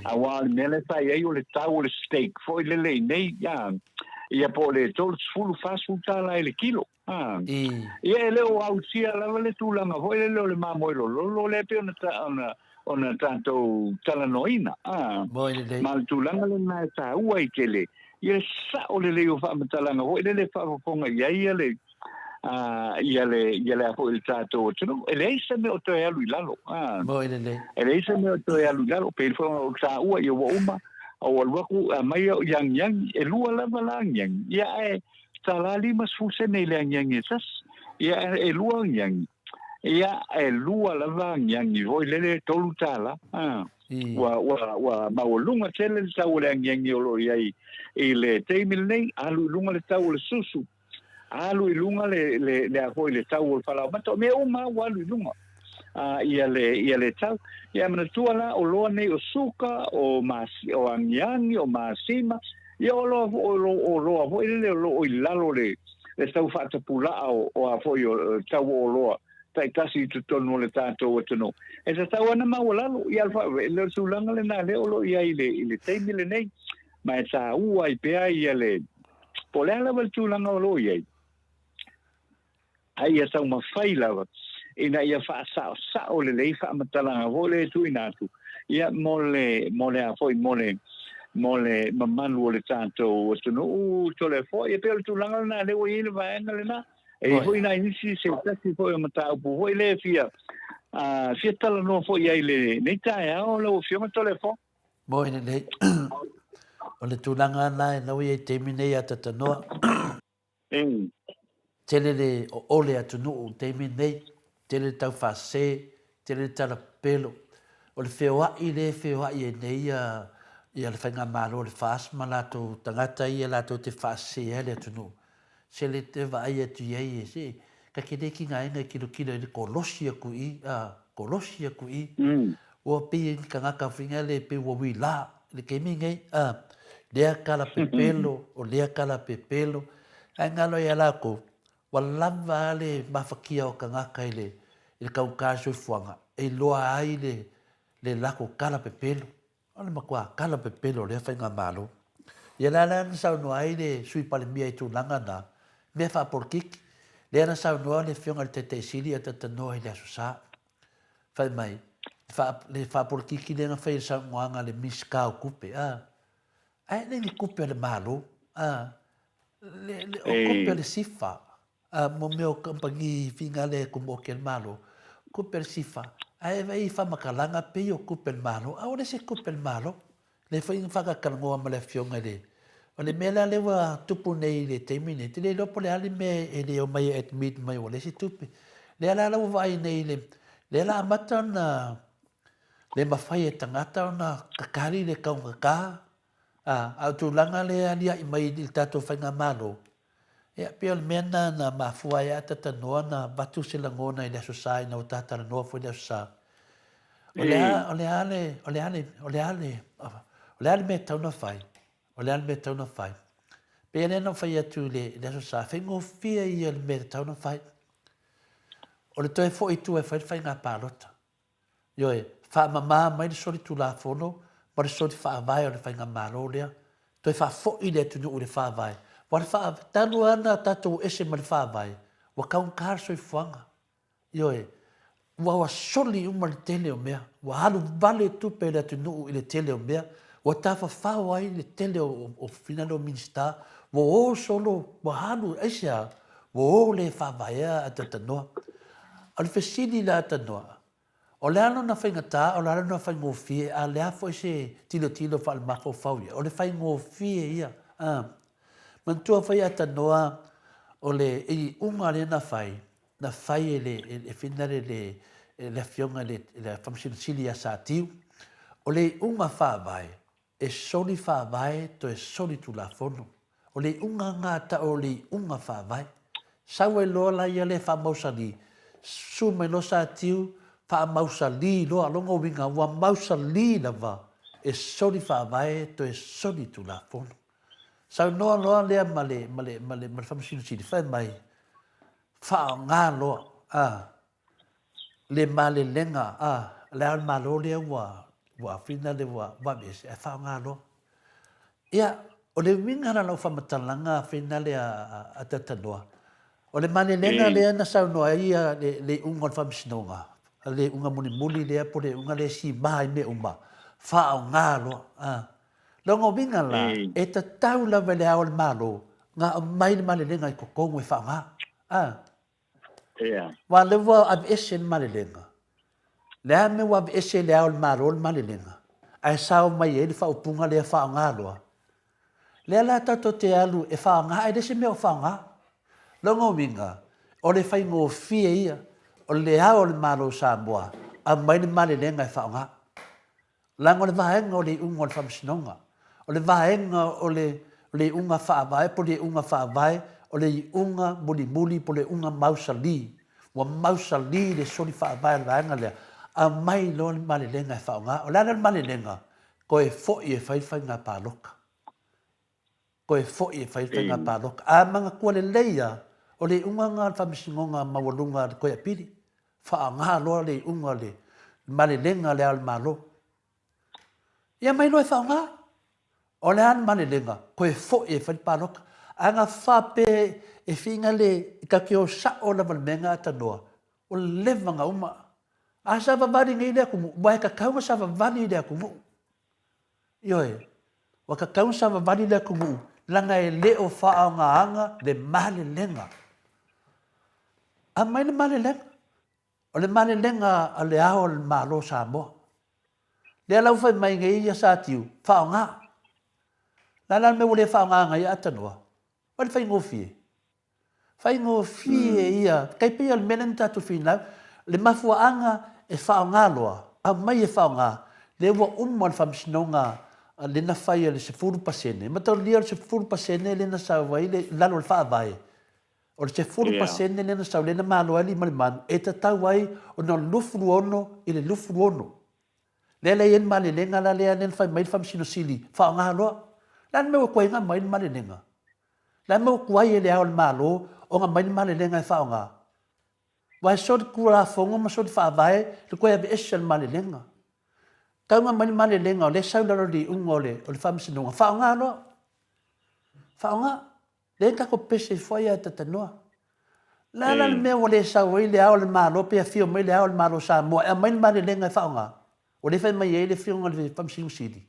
Aua o le mea la e fai ai o le tau o le steak foi lele i nei, a, ia po o le $30, $40 i le kilo. A. Ia e le o ausia lava le tulaga foi lele o le mamoe lololo lea pei ona ona ona tatou talanoaina. A. Ma le tulaga lena e taua ai tele ia le sao lelei o faamatalaga foi lele e faafofoga i ai ia le a ia le ia le a foi le tatou atunuu. E leai se mea o toe alu i lalo. A. E leai se mea o toe alu i lalo. Pei foi ona ou taua ia ua uma ou alu atu aumai au i agiagi. E lua lava la agiagi. Ia ae tala 50 sene i le agiagi e tasi. Ia, e lua agiagi. Ia, e lua lava agiagi foi lele $3. Ah. Ua, ua, ua maualuga tele le tau o le agiagi o lo o i ai i le taimi lenei, alu i luga le tau o le susu, alu i luga le, le, le a foi le tau o le falaoamata, o mea uma ua alu i luga. Uh, ia le, ia le tau. Ia manatua la, o loa nei o suka, o, masi, o agiagi, o masima, Ia o loa o lo o loa foi lele o lo o i lalo le le tau faatapulaa o o a foi o tau o oloa taitasi i totonu o le tatou atunuu. E tatau ana maualalo ia le fa le tulaga lena lea o lo o i ai i le i le taimi lenei. Ma e taua ai pea ia le po o le a lava le tulaga o lo o i ai. A ia taumafai lava ina ia faasaosao lelei faamatalaga foi lea e tuuina atu, ia, mo le, mo le a foi, mo le, mo le mamalu o le tatou atunuu tole foi. E pei o le tulaga lena lea ua i ai le vaega lena. E i ai foi nai nisi se tasi foi o mataupu foi lea e fia, uh, fia talanoa foi i ai i lenei taeao lau Afioga Toleafoa. Moi lelei. O le tulaga lena e lau i ai i taimi nei a Tatanoa. Tele le oole atunuu i le taimi lenei, tele le taufaasese, tele le tala pepelo. O le feoai lea e feoai ai nei ia le Faigamalo o le FAST ma latou tagata ia latou te faasese ai le atunuu, se le te vaai atu i ai e se ka te le tigaina e tilotilo i le kolosi atu i i, a, kolosi atu i i. Ua pei ni tagata foi lea pei ua uila i le taimi lenei, a, lea tala pepelo, o lea tala pepelo, ae galo ia latou, ua lava a le mafatia o tagata i le, i le taugata o le soifuaga e iloa ai le, le latou tala pepelo. O le matua tala pepelo o lea faigamalo. Ia la la na saunoa ai le Sui Palemia i tulaga na, mea faapolokiki. Lea na saunoa le Afioga i le Taitai Sili a talanoa i le Aso Sa. Fai mai, le faapolokiki lea na fai e le saunoaga a le Minisita o Tupe, a, ae le ni tupe a le Malo, a, le, le, o tupe a le SIFA, a, mo mea o kamupani finagale e tumaoti a le Malo, tupe a le SIFA, ae vaai i faamatalaga pei o tupe a le Malo, a ua leai se tupe a le Malo. Lea foi na faatatalanoa ma le Afioga i le... O le mea la lea ua tupu nei i le taimi nei, te le iloa po o le a le mea e le omai e admit mai ua leai se tupe. Lea la la ua vaai nei i le... Lea la amata ona le mafai e tagata ona kakali le taugata, a, a o tulaga lea e aliae mai i le tatou faigamalo, Ia, pei o le mea lena na mafua ai a talanoa na avatu se lagona i le Aso Sa ina ua ta talanoa foi i le Aso Sa. O le a, o le a le, o le a le, o le a le, o le a le mea e tatau ona fai? O le a le mea e tatau ona fai? Pei lea na ou fai atu i le, i le Aso Sa, faigofie ia le mea e tatau ona fai. O le toe foi i tua e fai le faiga palota. Ioe, faamama mai le solitulafono ma le solifaavae o le faigamalo lea, toe faafoi le atunuu i le faavae. Aua le faa, talu lava ona tatou ese ma le faavae, ua taugata le soifuaga. Ioe, ua ua soli uma le tele o mea, ua alu vale tupe a le atunuu i le tele o mea, ua tafafao ai le tele o, o finagalo o Minisita, ua o solo, ua alu, aisea? Ua o le faavaea a Tatanoa. O le fesili la a Tanoa, o le a lona faigata, o le a lona faigofie, a o le a foi se tilotilo faale-mafaufau ia? O le faigofie ia. A. Manatua foi a Tanoa, o le iuga lea na fai, na fai e le, e finale le, le Afioga i le, le Faamasino Sili ia Satiu, o le iuga faavae, E soli faavae toe soli tulafono. O le iuga ga tau o le iuga faavae. Sau ai loa la ia le faamausali, su mai loa Satiu, Faamausalī loa, lona uiga ua mausalī lava e soli faavae toe soli Tulafono. Saunoa loa lea ma le, ma le, ma le, ma le Faamasino Sili, fai mai, faaaoga loa, a, le malelega, a, le Ao o le Malo lea ua, ua fina le ua, ua aveese, ae faaaoga loa. Ia, o le uiga la o lau faamatalaga fina lea a Tatanoa, o le malelega lea na saunoa ai le iuga o le Faamasinoga, le iuga mulimuli lea po o le iuga lea e sima ai mea uma, faaaoga loa. A. Lona uiga la, e tatau lava i le Ao o le Malo ona aumai le malelega i totonu e faaaoga. A. Ia. Aua o lea ua aveese le malelega. Le a mea ua aveese e le Ao o le Malo le malelega, ae sao mai ai le faaupuga lea faaaoga loa? Lea la tatou te alu e faaaoga ae leai se mea o faaaoga. Lona uiga, o le faigofie ia o le Ao o le Malo o Samoa aumai le malelega e faaaoga. Leaga o le vaega o le iuga o le Faamasinoga, o le vaega o le le iuga faavae po o le iuga faavae, o le iuga mulimuli po o le iuga mausali. Ua mausali le soli faavae o le vaega lea, aumai loa le malelega e faaaoga. O le a la le malelega? Toe foi e fai le faiga palota. Toe foi e fai le faiga palota. A manatua lelei lava, o le iuga lena o le Faamasinoga Maualuga a le Toe Apili. Faaaoga loa le iuga o le malelega a Le Ao o le Malo. Ia aumai loa e faaaoga. O le a le malelega? Toe foi e fai le palota. A na faapea e fiiga le, tatou te o sao lava i le mea lena a tanoa, ua leva ona uma. A savavali nei le atunuu, aua e tatau ona savavali le atunuu. Ioe, ua tatau ona savavali le atunuu leaga e le o faaaogaina le malelega. Aumai le malelega. O le malelega a le Ao o le Malo o Samoa. Lea la ua fai mai nei ia Satiu, faaaoga. O le a la le mea ua le faaaogaina ai Atanoa? O le faigofie. Faigofie ia, tai pei o le mea lea na tatou finau, le mafuaaga e faaaoga loa, aumai e faaaoga, lea ua uma le faamasinoga lea na fai e le 10%, mataulia o le 10% lea na sau ai i lalo o le Faavae, o le 10% lea na sau lea na malo ai le lima i le manu, e tatau ai ona 26 i le 26. Lea la e i ai le malelega la lea na fai mai le Faamasino Sili, faaaoga loa. O le a le mea ua tuai ai ona aumai le malelega? La e mau atu ai e Le Ao o le Malo ona aumai le malelega e faaaoga. Aua e soli Tulafono ma soli Faavae le toe aveese o le malelega. Tau ona aumai le malelega o lea e sau i lalo o le iuga o le Faamasinoga, faaaoga loa. Faaaoga. Lea tatou pepese ifo ai ae tatanoa. Le a la le mea ua le sau ai Le Ao o le Malo pe afio mai Le Ao o le Malo o Samoa e aumai le malelega e faaaoga? Ua le fai mai ai le Afioga i le Faamasino Sili.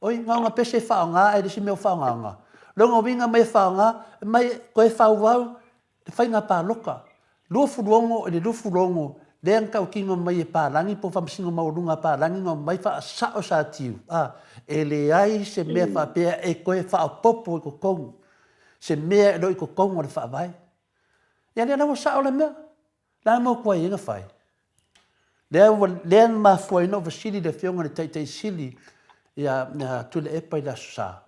Oi, na ona pese e faaaoga ae le isi mea o faaaogaina. Lona uiga mai e faaaoga, mai toe faaauau le faiga palota. 26 i le 26 lea na tautino mai e palagi po o Faamasino Maualuga a Palagi na omai faasao Satiu, a, e leai se mea faapea e toe faaopoopo i totonu se mea e le o i totonu o le Faavae. Ia lea la ua sao le mea. Le a le mea ua tuai ai ona fai? Lea ua, lea na mafua ai ona ou fesili i le Afioga i le Taitai Sili ia, ia Tuilaepa i le Aso Sa.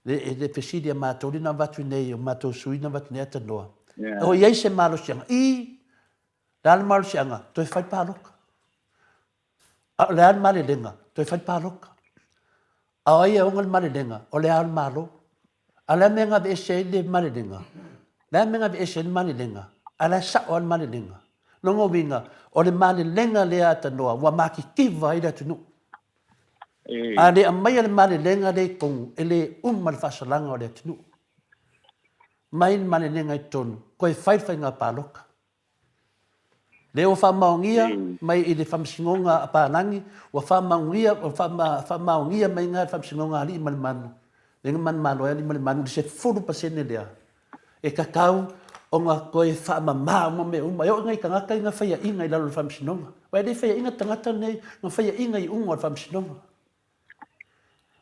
Le, le fesili a matou lea na avatu i inei, o matou sui na avatu i inei a tanoa. Yeah. O i ai se malosiaga? I, le a le malosiaga? Toe fai palota. A o le a le malelega? Toe fai palota. A o ai e ona le malelega? O le Ao o le Malo. A o le a le mea na aveese ai le malelega? Le a le mea na aveese ai le malelega? A o la e sao lava le malelega. Lona uiga, o le malelega lea a Tanoa ua matitiva ai le atunuu. A le aumaia le malelega lea i totonu, e le uma le faasalaga o le atunuu. Mai le malelega i totonu, toe fai le faiga palota. Lea ua faamaonia mai i le Faamasinoga a Palagi, ua faamaonia, ua faamaonia mai i le Faamasinoga a Alii ma le Manu, lea na manumalo ai Alii ma le Manu i le 10% lea, e tatau ona toe faamama uma mea uma. E oo i nai tagata ia na faiaina i lalo o le Faamasinoga. Aua e le faiaina tagata nei, na faiaina i iuga o le Faamasinoga.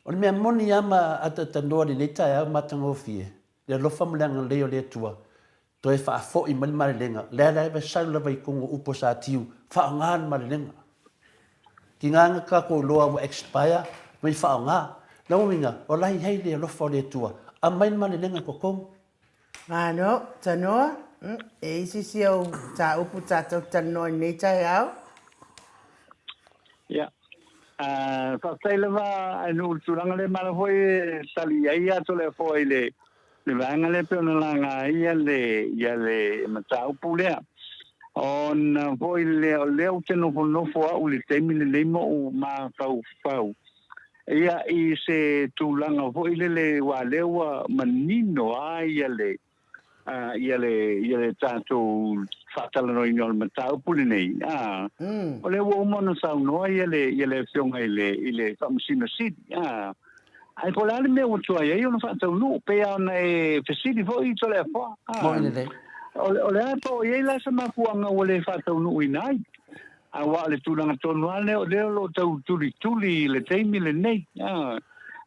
O le mea moni lava ma ataatanoa i lenei taeao matagofie, le alofa ma le agalelei o le Atua, toe faafoi mai le malelega, lea la e sau lava i totonu o upu o Satiu, faaaoga le malelega. Tiga na tatou iloa ua expire, mai faaaoga. Lona uiga, o la e i ai le alofa o le Atua, aumai le malelega i totonu. Malo, Tanoa. E i ai se isi au mataupu tatou te talanoa i lenei taeao? Ia, faafetai lava Ainuu i le tulaga lea, malo foi e tali i ai ia Toleafoa i le vaega lea pei ona laga ai ia le, ia le mataupu lea. Ona foi lea, o lea ou te nofonofo au i le taimi lenei ma ou mafaufau ia i se tulaga foi lele aua o lea ua manino lava ia le, ia le, ia le tatou faatalanoaina o le mataupu lenei, a, o lea ua uma ona saunoa ia le, ia le Afioga i le, i le Faamasino Sili, a, ae po o le a le mea ua tuai ai ona faataunuu, pei lava ona e fesili foi Toleafoa, a, Moni lelei. o, o le a po o i ai la se mafuaaga ua le faataunuuina ai? Aua o le tulaga tonu lava lea, o lea o lo o tau tulituli i le taimi lenei.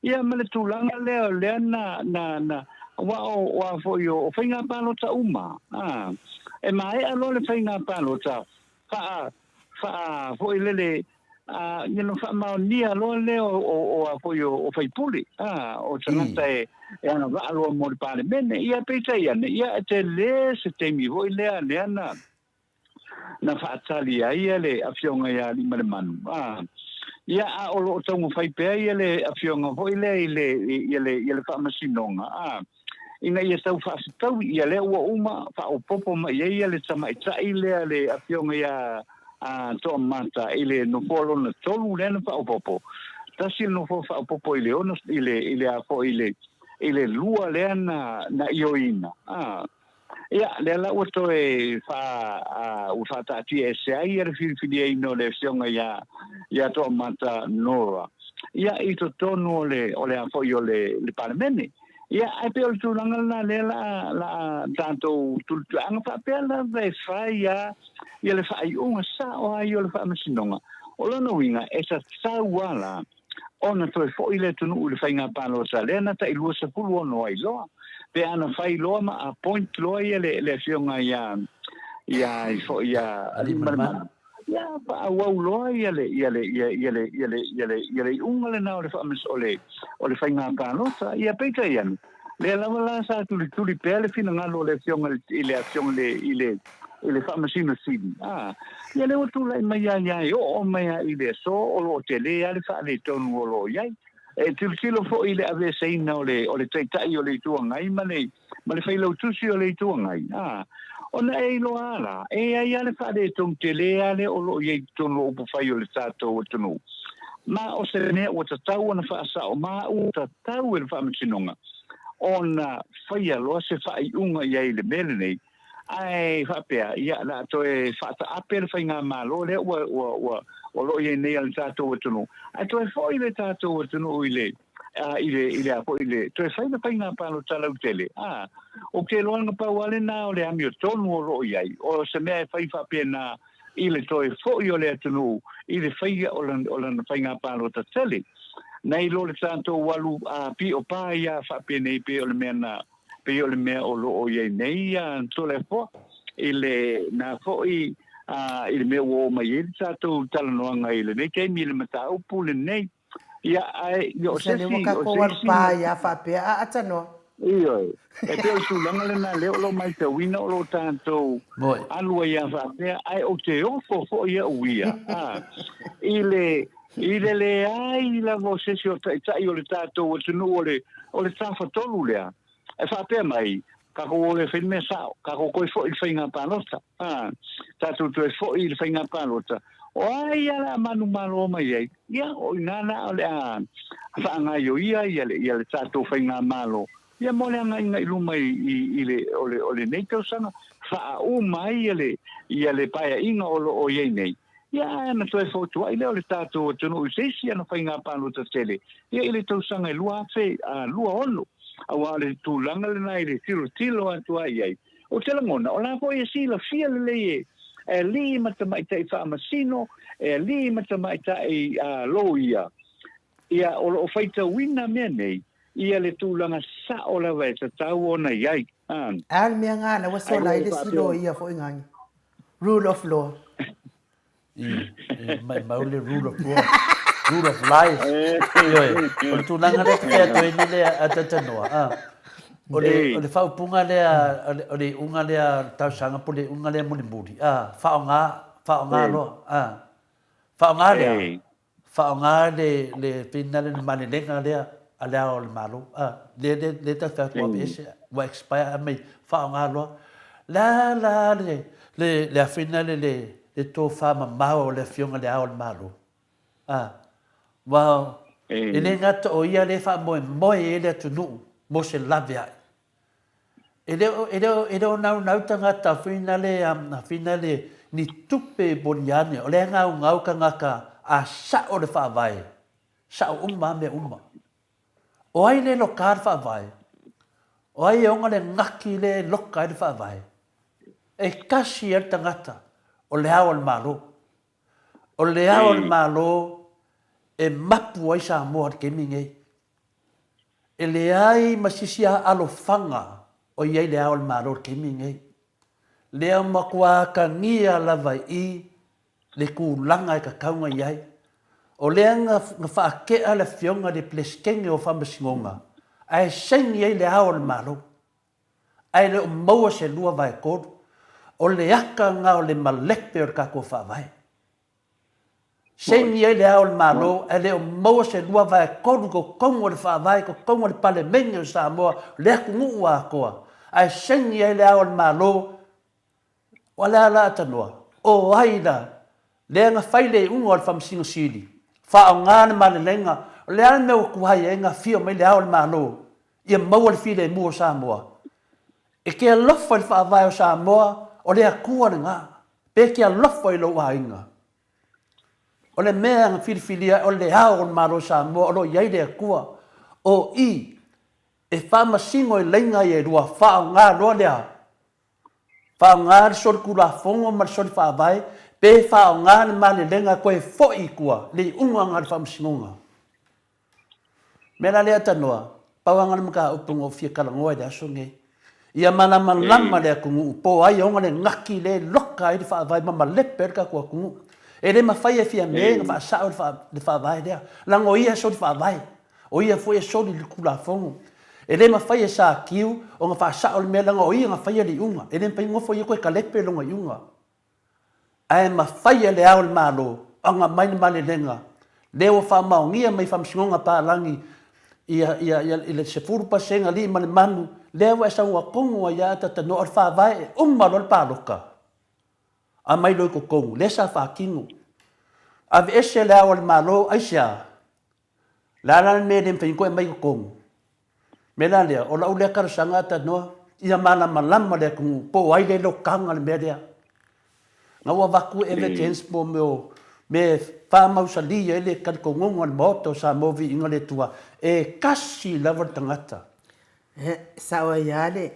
Ia ma le tulaga lea, o lea na, na, na, aua o, o a foi o, o faiga palota uma, a, e maea loa le faiga palota, faa, faa foi lele, a, ia ona faamaonia loa lea o, o, o a foi o, o faipule, a, o tagata e, e agavaa loa mo le Palemene. Ia peitai ane, ia e tele se taimi foi lea, lea na, na faatali ai le Afioga ia Aliimalemanu, a, ia, a o lo o taumafai pea ia le Afioga foi lea i le, ia le, ia le Faamasinoga, a, ina ia tau faafetaui, ia lea ua uma faaopoopo mai ai ia le tamaitai lea le Afioga ia a, Toamata i le nofoa lona tolu lea na faaopoopo. Tasi le nofoa faaopoopo i le ono, i le, i le a foi i le, i le lua lea na, na ioeina, a. Ia, lea la ua toe faa, a, ua faataatia ese ai le filifiliaina o le Afioga ia, ia Toamata Nora, ia, i totonu o le, o le a foi o le, le Palemene. Ia, ae pei o le tulaga lena lea la, la tatou tulituaga faapea lava e fai a ia le faaiuga sao lava ia o le Faamasinoga. O lona uiga, e tatau lava la ona toe foi le atunuu i le faiga palota lea na tai 26 ai loa, pe ana fai loa ma appoint loa ia le, le afioga ia, ia ai foi ia Aliimalemanu, ia faaauau loa ia le, ia le, ia, ia le, ia le, ia le, ia le iuga lena o le faamas, o le, o le faiga palota. Ia peitai ane, lea lava la sa tulituli pea le finagalo o le afioga i le afioga i le, i le, i le Faamasino Sili, ā, ia lea ua tulai mai a ia e oo mai lava i le aso o lo o tele lava le faaletonu o lo o i ai. E tilotilo foi i le aveeseina o le, o le Taitai o le Itu Agai ma le, ma le Failautusi o le Itu Agai, ā, ona e iloa lava la, e i ai lava le faaletonu tele lava lea o lo o i ai i totonu o upufai o le tatou atunuu. Ma o se mea ua tatau ona faasao ma ua tatau e le Faamasinoga ona faia loa se faaiuga i ai i le mea lenei, Ae faapea, ia, o le a toe faataape le faigamalo lea ua, ua, ua, o lo o i ai nei a le tatou atunuu, ae toe foi le tatou atunuu i le, a, i le, i le a foi, i le, toe fai le faiga palota lautele. A, ou te iloa na pau lava lena o le amiotonu o lo o i ai, o se mea e fai faapena i le toe foi o le atunuu i le faia o lana, o lana faiga palota tele. Nai lo le tatou alu a pio pa ia faapenei pei o le mea na, pei o le mea o lo o i ai nei ia Toleafoa i le na foi a, i le mea ua oo mai ai le tatou talanoaga i lenei taimi i le mataupu lenei. Ia, ae ia o se isi, ua o tatou se alu isi pa ai a faapea a atanoa. Ioe, e pei o le tulaga lena lea o lo o maitauina o lo o tatou Moi. alu ai a faapea, ae ou te ofo foi au ia, a, i le, i le leai lava o se isi o taitai o le tatou atunuu o le, o le tafatolu lea, e faapea mai, tatou o loa e fai le mea sao, tatou toe foi i le faiga palota, a, tatou toe foi i le faiga palota, o ai a le a manumalo mai ai? Ia, o i ina la o le a faagaioia ia le, ia le tatou faigamalo, ia mo le agaiga i luma i, i, i le, o le, o lenei tausaga, faauma ai ia le, ia le paeaiga o lo o i ai nei. Ia, ae ana toe fautua'i lea o le tatou atunuu i se isi ana faiga palota tele, ia i le tausaga e 2026, auā o le tulaga lena i le tilotilo atu ai i ai. Ou te lagona, o la foi e silafia lelei e alii ma tamaitai faamasino, e alii ma tamaitai loia, ia, o lo o faitauina mea nei, ia le tulaga sa'o lava e tatau ona i ai. A o le mea gā la ua Ae sola le ai le isi faapea. loia foi gā. Rule of law. I, maimau le rule of law. Rule of lies. Ioe, o le tulaga lea te fai atu ai nei le a Tatanoa. O le, o le faaupuga lea, o le, o le iuga lea o le talosaga po o le iuga lea mulimuli, a, faaaoga, faaaoga loa, a. Faaaoga lea, faaaoga le, le pina le malelega lea a le Ao o le Malo, a, lea, lea, lea ta fai atu ua aveese, ua expire, ae mai, faaaoga loa. Le a la le, le, le afina le, le, le tofa mamao o le Afioga i le Ao o le Malo? A, ua, e le gata o ia lea e faamoemoe i ai le atunuu mo se laveai. E le o, e le o, e le o naunau tagata finale, finale ni tupe boliane, o lea e gaugau tagata a sao le faavae, sao uma lava mea uma. O ai le loka le faavae? O ai e ona le gaki lea e loka ai le faavae? E tasi lava le tagata, o le Ao o le Malo. O le Ao o le Malo e mapu ai Samoa i le taimi lenei. E leai ma sisi alofaga o i ai le Ao o le Malo i le taimi lenei. Lea ua matua atagia lava i i le tulaga e tatau ona i ai. O lea na faatea le Afioga i le Peresetene o Faamasinoga ae saini ai le Ao o le Malo. Ae le o maua se 2/3, o le aka lena o le malepe o le tatou Faavae. Saini ai le Ao o le Malo ae le o maua se 2/3 i totonu o le Faavae, i totonu o le Palemene o Samoa, le atunuu atoa, ae saini ai le Ao o le Malo, o le a la tanoa? O ai la lea na fai le iuga o le Faamasino Sili, faaaoga le malelega, o le a le mea ua tuai ai na afio mai le Ao o le Malo ia maua le filemu o Samoa. E te alofa i le Faavae o Samoa, o le Atua lena. Pe te alofa i lou aiga. O le mea na filifilia ai, o le Ao o le Malo o Samoa o lo o i ai le Atua. O i, e faamasino i laina ia e lua, faaaoga loa le a? Faaaoga le solitulafono ma le solifaavae, pe faaaoga le malelega toe foi i tua, le iuga lena o le faamasinoga. Mea la lea tanoa, pau lava le mataupu na ou fia talanoa i le aso lenei. Ia malamalama le atunuu po o ai ona le gati lea e loka ai le faavae ma malepe ai le tatou atunuu. E le mafai e Fiame ona faasao le faavae lea, leaga o ia e soli faavae, o ia foi e soli le Tulafono. E le mafai e Satiu ona faasao le mea leaga o ia na faia le iuga. E le mafai nofo ia toe talepe lona iuga. Ae mafai e le Ao o le Malo ona aumai le malelega lea ua faamaonia mai i Faamasinoga Palagi ia, ia, ia, i le 10% alii ma le manu, lea ua e saunoa tonu ai lava Tatanoa, o le faavae e uma loa le palota, aumai loa i totonu, lea sa faatino. Aveese le Ao o le Malo, aisea? Le a la le mea e le mafai ona toe aumai i totonu? O le mea la lea, o lau lea talosaga Tanoa, ia malamalama le atunuu po o ai le lokaga le mea lea. Na ua avatu evidence mo mea o mea e faamausali ai le talitonuga o le Maota o Samoa Viiga le Atua, e tasi lava le tagata. E sao ai lava le,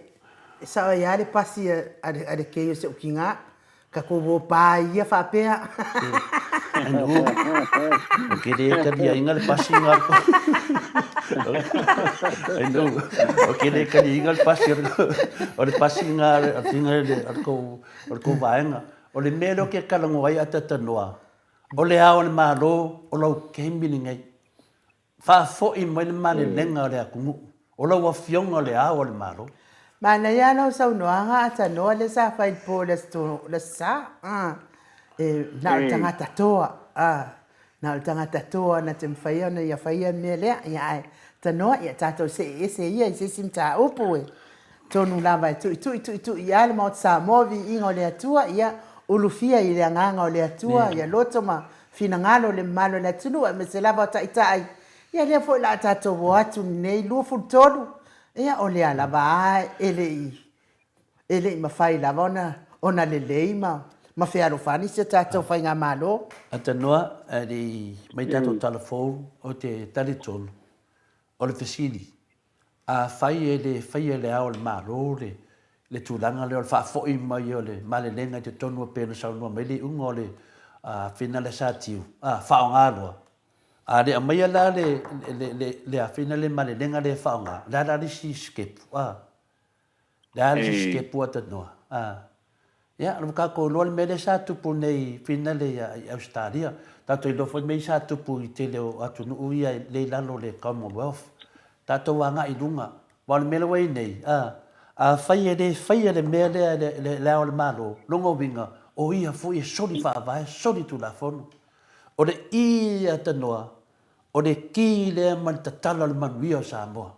e sao ai lava le pasi a le, a le kei o si ou tiga. Tatou o pa ia faapea. Anu, o ke le taliaina le pasi nga Anu, o ke le taliaina le pasi o le pasi nga a tinga le a kou o le kou vaega. O le mea lea o ke talanoa ai a tatanoa, o le ao o le Malo o lau taimi lenei. Faafoi mai le malelega o le atunuu, o lau Afioga o le Ao o le Malo. Manaia lau saunoaga Atanoa lea sa fai i le po i le aso le aso Sa e na o le tagata toa na o le tagata toa na te mafai ona ia faia le mea lea ia ae Tanoa ia tatou see ese ia i se isi mataupu e tonu lava e tuitui tuitui lava le Maota Samoa viiga o le Atua ia ulufia i le agaga o le Atua ia loto ma finagalo o le mamalu o le atunuu aemaise lava o taitai, ia lea foi o le a tatou o atu lenei 23, ia o lea lava a e le i e le i mafai lava ona ona lelei ma ma fealofani si o tatou faigamalo. Atanoa, ae le i mai tatou tala fou, ou te talitonu, o le fesili, Afai e le faia e le Ao o le Malo le le tulaga lea o le faafoi mai o le malelega i totonu e pei ona saunoa mai le iuga o le afina lea sa tiu, a, faaaoga loa. A le aumaia la le le le le afina le malelega lea e faaaoga, o le a la le isi sitepu, a? Le a le isi sitepu a tanoa, a? Ia, ua tatou iloa le mea lea sa tupu nei finale i Ausetalia. Tatou iloa foi le mea sa tupu i tele o atunuu ia lea i lalo o le Commonwealth. Tatou agai i luga. Aua o le mea lea ua i ai nei, a, afai e le faia le mea lea e le, le Ao o le Malo, lona uiga, o ia foi e soli faavae, soli tulafono. O le i a Tanoa, o le ki lea ma le tatala o le manuia o Samoa.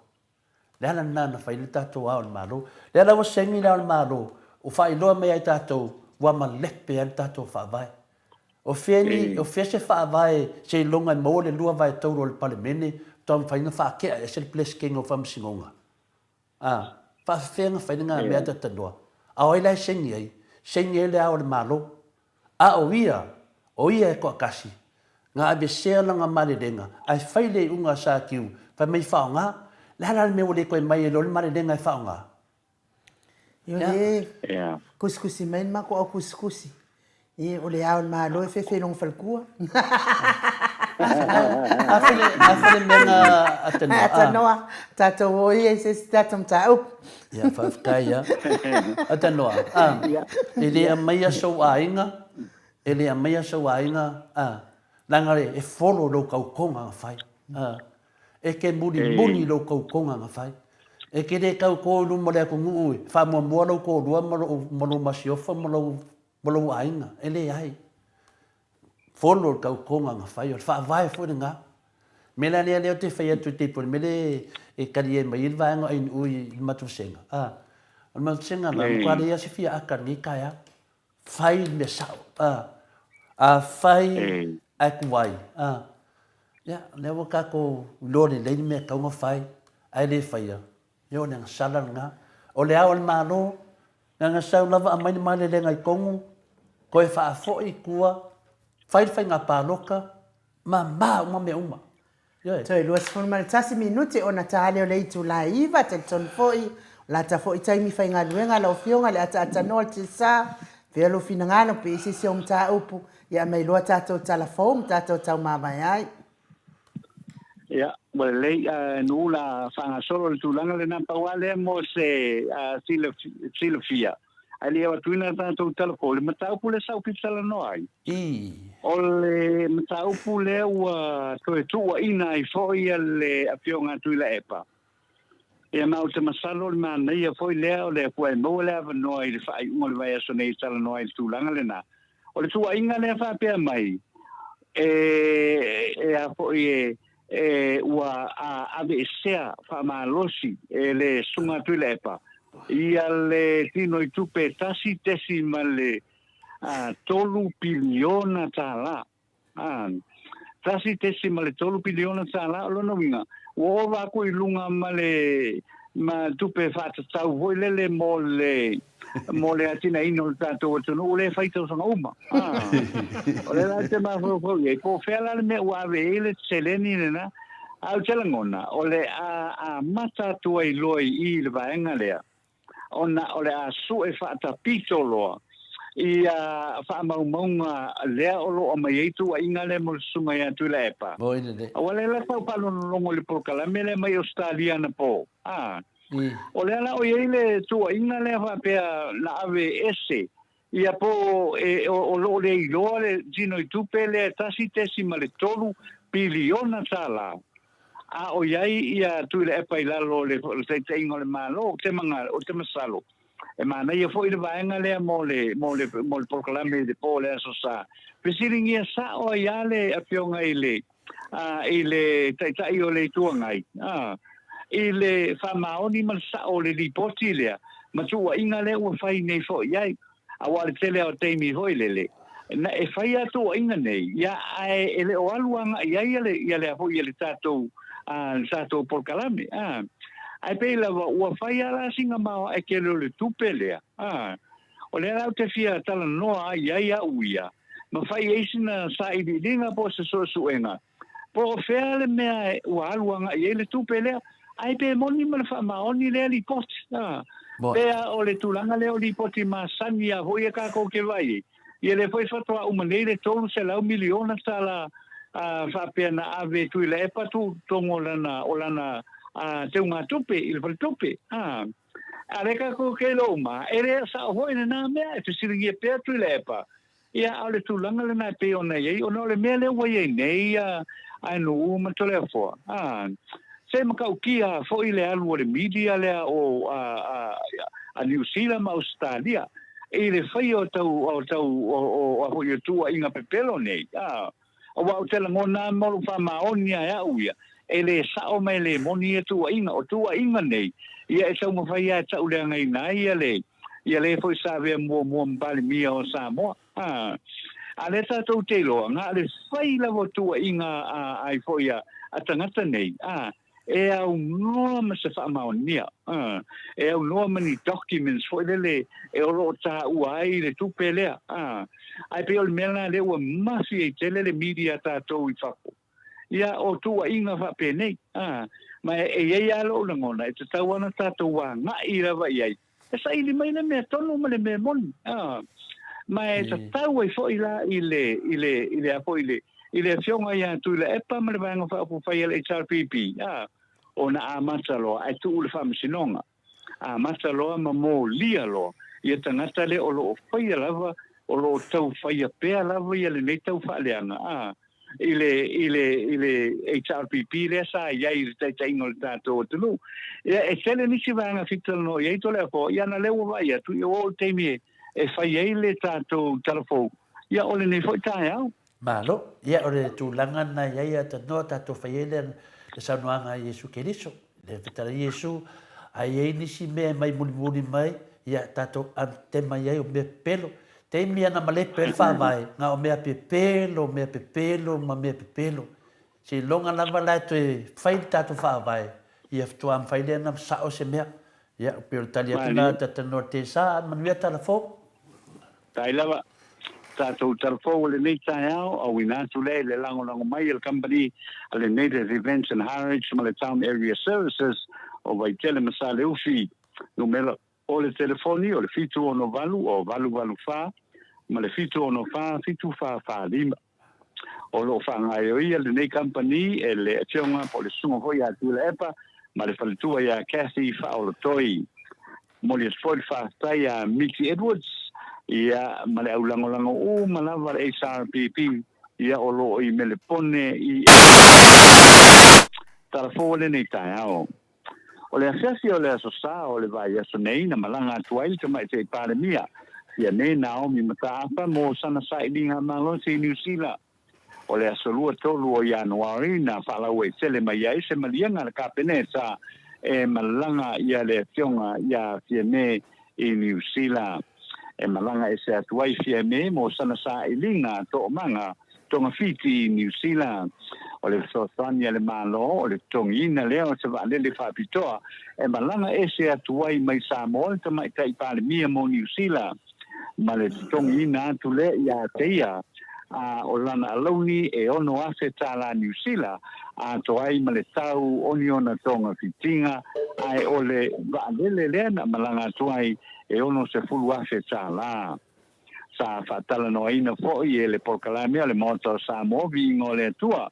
Le ala lena na fai ai le tatou Ao o le Malo. Lea la ua segi le Ao o le Malo, ua faailoa mai ia i tatou, ua malepe ai le tatou Faavae. O fea ni, o fea se Faavae seiloga e maua le 2/3 o le Palemene faatoa mafai ona faatea ese le Peresetene o Faamasinoga? A, faafefea ona fai lena mea talatalanoa? A o ai la e segi ai? Segi ai le Ao o le Malo. A o ia, o ia e toatasi, na avesea lana malelega, ae fai le iuga a Sa Kiu, fai mai faaaoga, le a la le mea ua le toe mai ai loa le malelega e faaaoga? Ioe, kusikusi mai le matou au kusikusi. E, o le ao o le Malo e fefe i lona faletua. A foi le mea na Atanoa. Atanoa, tatou o ia i se isi tatou mataupu. Ia, faafetai lava. Atanoa, a, e le aumaia sou aiga, e le aumaia sou aiga, a, leaga e folo lou tautoga na fai. A, e te mulimuli lou tautoga na fai. E te le tauto i luma o le atunuu e faamuamua lou toalua ma lou, ma lou masiofo ma lou, ma lou aiga. E leai. Folo le tautoga na fai, o le faavae foi lena. O le mea la lea lea ou te fai atu i te ipu, o le mea lea e tali ai mai ai le vaega o ANU i le matou vasega, a, o le matou vasega la, matua leai lava se fia aka i lenei taeao. Fai le mea sao, a, afai ae tuai, a, ia, lea ua tatou iloa lelei le mea e tatau ona fai, ae le faia, ia o le agasala lena. O le Ao o le Malo, na ona sau lava aumai le malelega i tonu, toe faafoi i tua, fai le faiga palota, mama uma mea uma. Ioe. Toe 21 minute ona ta lea o le itula e 9, talitonu foi, o lata foi taimi faigaluega lau Afioga i le ataatanoa o le Tiasa, fea lou finagalo pe i se isi ou mataupu, ia aumai loa tatou tala fou ma tatou taumavae ai. Ia, ua lelei, nuu la faagasolo le tulaga lena, pau lava lea mo se silafia, ae le i avatuina le tatou tala fou, le mataupu lea sa ou fia talanoa ai, o le mataupu lea ua toe tuuaina ai foi le Afioga a Tuilaepa. Ia ma ou te masalo o le manaia foi lea o le Atua e maua le avanoa i le faaiuga o le vaiaso nei e talanoa ai i le tulaga lena. O le tuuaiga lea faapea mai, e, e a foi e, e ua aveesea faamalosi e le Susuga a Tuilaepa ia le tino i tupe 1.3 piliona tala. A, $1.3 piliona, o lona uiga, ua ova aku i luga ma le ma tupe faatatau foi lele mo le mo le atinaeina o le tatou atunuu lea e fai tausaga uma. A, o lea la ou te mafaufau i ai, po o fea la le mea ua ave i ai le seleni lena, ae ou te lagona, o le a amata atu ai loa i i i le vaega lea, ona o le a sue faatapito loa ia faamaumauga lea o lo o aumai ai tuuaiga lea mo le Susuga ia Tuilaepa. Aua lea la sa ou faalogologo i le polokalame lea mai Ausetalia anapo, a, o lea la o i ai le tuuaiga lea faapea na ave ese ia po e, o, o lo o le iloa le tino i tupe lea $1.3 piliona. A o i ai ia Tuilaepa i lalo o le taitaiga o le Malo, ou te maga, ou te masalo, e manaia foi le vaega lea mo le, mo le, mo le polokalame i le po o le Aso Sa. Fesiligia sao ai lava le Afioga i le, a, i le Taitai o le Itu Agai, a, i le faamaoni ma le sao o le lipoti lea, ma tuuaiga lea ua fai nei foi i ai. Aua o le tele lava o taimi foi lele, na e fai lava tuuaiga nei, ia, ae e le o alu agai i ai ia le, ia le, foi ia le tatou, a, le tatou polokalame, a. Ae pei lava ua fai lava la sina maoae tele o le tupe lea, a. O lea la ou te fia talanoa ai i ai au ia, ma fai ai sina sailiiliga po o se suesuega, Po o fea le mea ua alu agai i ai le tupe lea, ae pe moni ma le faamaoni lea lipoti. Pe a o le tulaga lea o lipoti masani lava foi e tatou te vaai ai, ia lea foi faatoa uma nei le $300 miliona faapea na ave e Tuilaepa tonu o lana, o lana teugatupe i le faletupe. A lea tatou te iloa uma, e le sao foi lena mea, e fesiligia pea Tuilaepa Ia, a o le tulaga lena e pei ona i ai, ona o le mea lea ua i ai nei a Nuu ma Toleafoa, a, Se matautia foi le alu o le media lea o a Niu Sila ma Ausetalia i le faia o tau o tau o a foi o tuuaiga pepelo nei, a. Aua ou te lagona lava ma lou faamaoni lava e au ia, e le sao ma e le moni ia tuuaiga. O tuuaiga nei, ia e taumafai lava e tauleagaina ai ia le ia le foi sa avea muamua ma Palemia o Samoa. A, a lea tatou te iloa, na o le fai lava o tuuaiga a ai foi a tagata nei, a, e aunoa ma se faamaonia, a, e aunoa ma ni documents foi lele e o lo o taua ai le tupe lea, a. Ae pei o le mea lena lea ua mafi ai tele le media a tatou i fafo, ia o tuuaiga faapenei, a. Ma e i ai lava lou lagona e tatau lava ona tatou agai lava i ai, E saili mai le mea tonu ma le mea moni. A. Ma e tatau ai foi la i le, i le, i le a foi i le, i le Afioga ia Tuilaepa ma le Vaega Faaupufai a le HRPP, a, ona amata loa ae tuu le Faamasinoga. Amata loa ma molia loa ia tagata lea o lo o faia lava, o lo o tau faia pea lava ia lenei tau faaleaga, a, i le, i le, i le HRPP lea sa i ai i le taitaiga o le tatou atunuu. Ia, e tele nisi vaega fitalanoa i ai Toleafoa, ia ana lea ua vaai atu, ia ua oo i le taimi e, e fai ai le tatou tala fou, ia o lenei foi taeao. Malo. Ia, o le tulaga lena e i ai a tanoa tatou fai ai le, le saunoaga a Iesu Keriso. Le fetala Iesu, a i ai nisi mea e mai mulimuli mai, ia tatou anatema i ai o mea pepelo. Taimi ana malepe ai le faavae, na o mea pepelo, mea pepelo ma mea pepelo. Seiloga lava la e toe fai le tatou faavae, ia faatoa mafai lea ona sao se mea. Ia, pei o le tali atu lena talatalanoa i le Tesa, manuia tala fou. Tai lava tatou tala fou o lenei taeao, auina atu lea i le lagolago mai a le kamupani a le Native Events and Highrights ma le Town Area Services o Vaitele ma Saleufi, numera O le telefoni o le 768 o 884 ma le 764 7445. O lo o faagaoioia lenei kamupani e le Afioga po o le Susuga foi ia Tuilaepa ma le faletua ia Cathy Faaolotoi. Momoli atu foi le faafetai ia Miti Edwards ia ma le au lagolago uma lava a le HRPP ia o lo o i Melepone i Talafou lenei taeao. O le asiasi o le Aso Sa o le vaiaso nei na malaga atu ai le Tamaitai Palemia, Fiame Naomi Mataafa mo sana sailiga malosi i Niu Sila. O le aso 23 o Ianuari na faalauaitele mai ai se maliega a le Kapeneta e malaga ia le Afioga ia Fiame i Niu Sila. E malaga ese atu ai Fiame mo sana sailiga toomaga togafiti i Niu Sila. O le fesoasoani a le Malo o le totogiina lea o se vaalele faapitoa e malaga ese atu ai mai Samoa le Tamaitai Palemia mo Niu Sila, ma le totogiina atu lea ia te ia a o lana alauni e $6,000 tālā Niu Sila, atoa ai ma le tau o ni ona togafitiga, ae o le vaalele lea na malaga atu ai e $60,000 tālā. Sa faatalanoaina foi e le polokalame o le Maota o Samoa Viiga o le Atua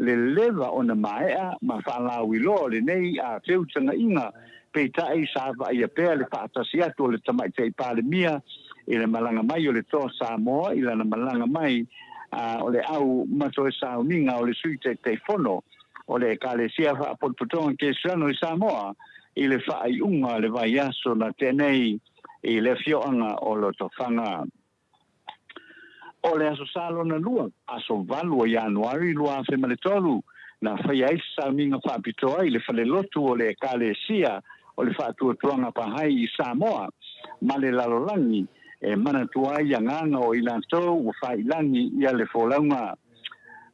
le leva ona maea ma faalauiloa o lenei feutagaiga, peitai sa vaaia pea le faatasi atu o le Tamaitai Palemia i le malaga mai o le Toa Samoa i lana malaga mai o le au ma toe sauniga o le Sui Taitaifono o le Ekalesia Faapotopotoga Kerisiano i Samoa i le faaiuga o le vaiaso na tea nei i le afioaga o Lotofaga. O le Aso Sa lona lua, aso 8 o Ianuari 2003, na faia ai se sauniga faapitoa i le falelotu o le Ekalesia o le Faatuatuaga Pahai i Samoa ma le lalolagi e manatua ai agaga o i latou ua faiilagi ia le folauga.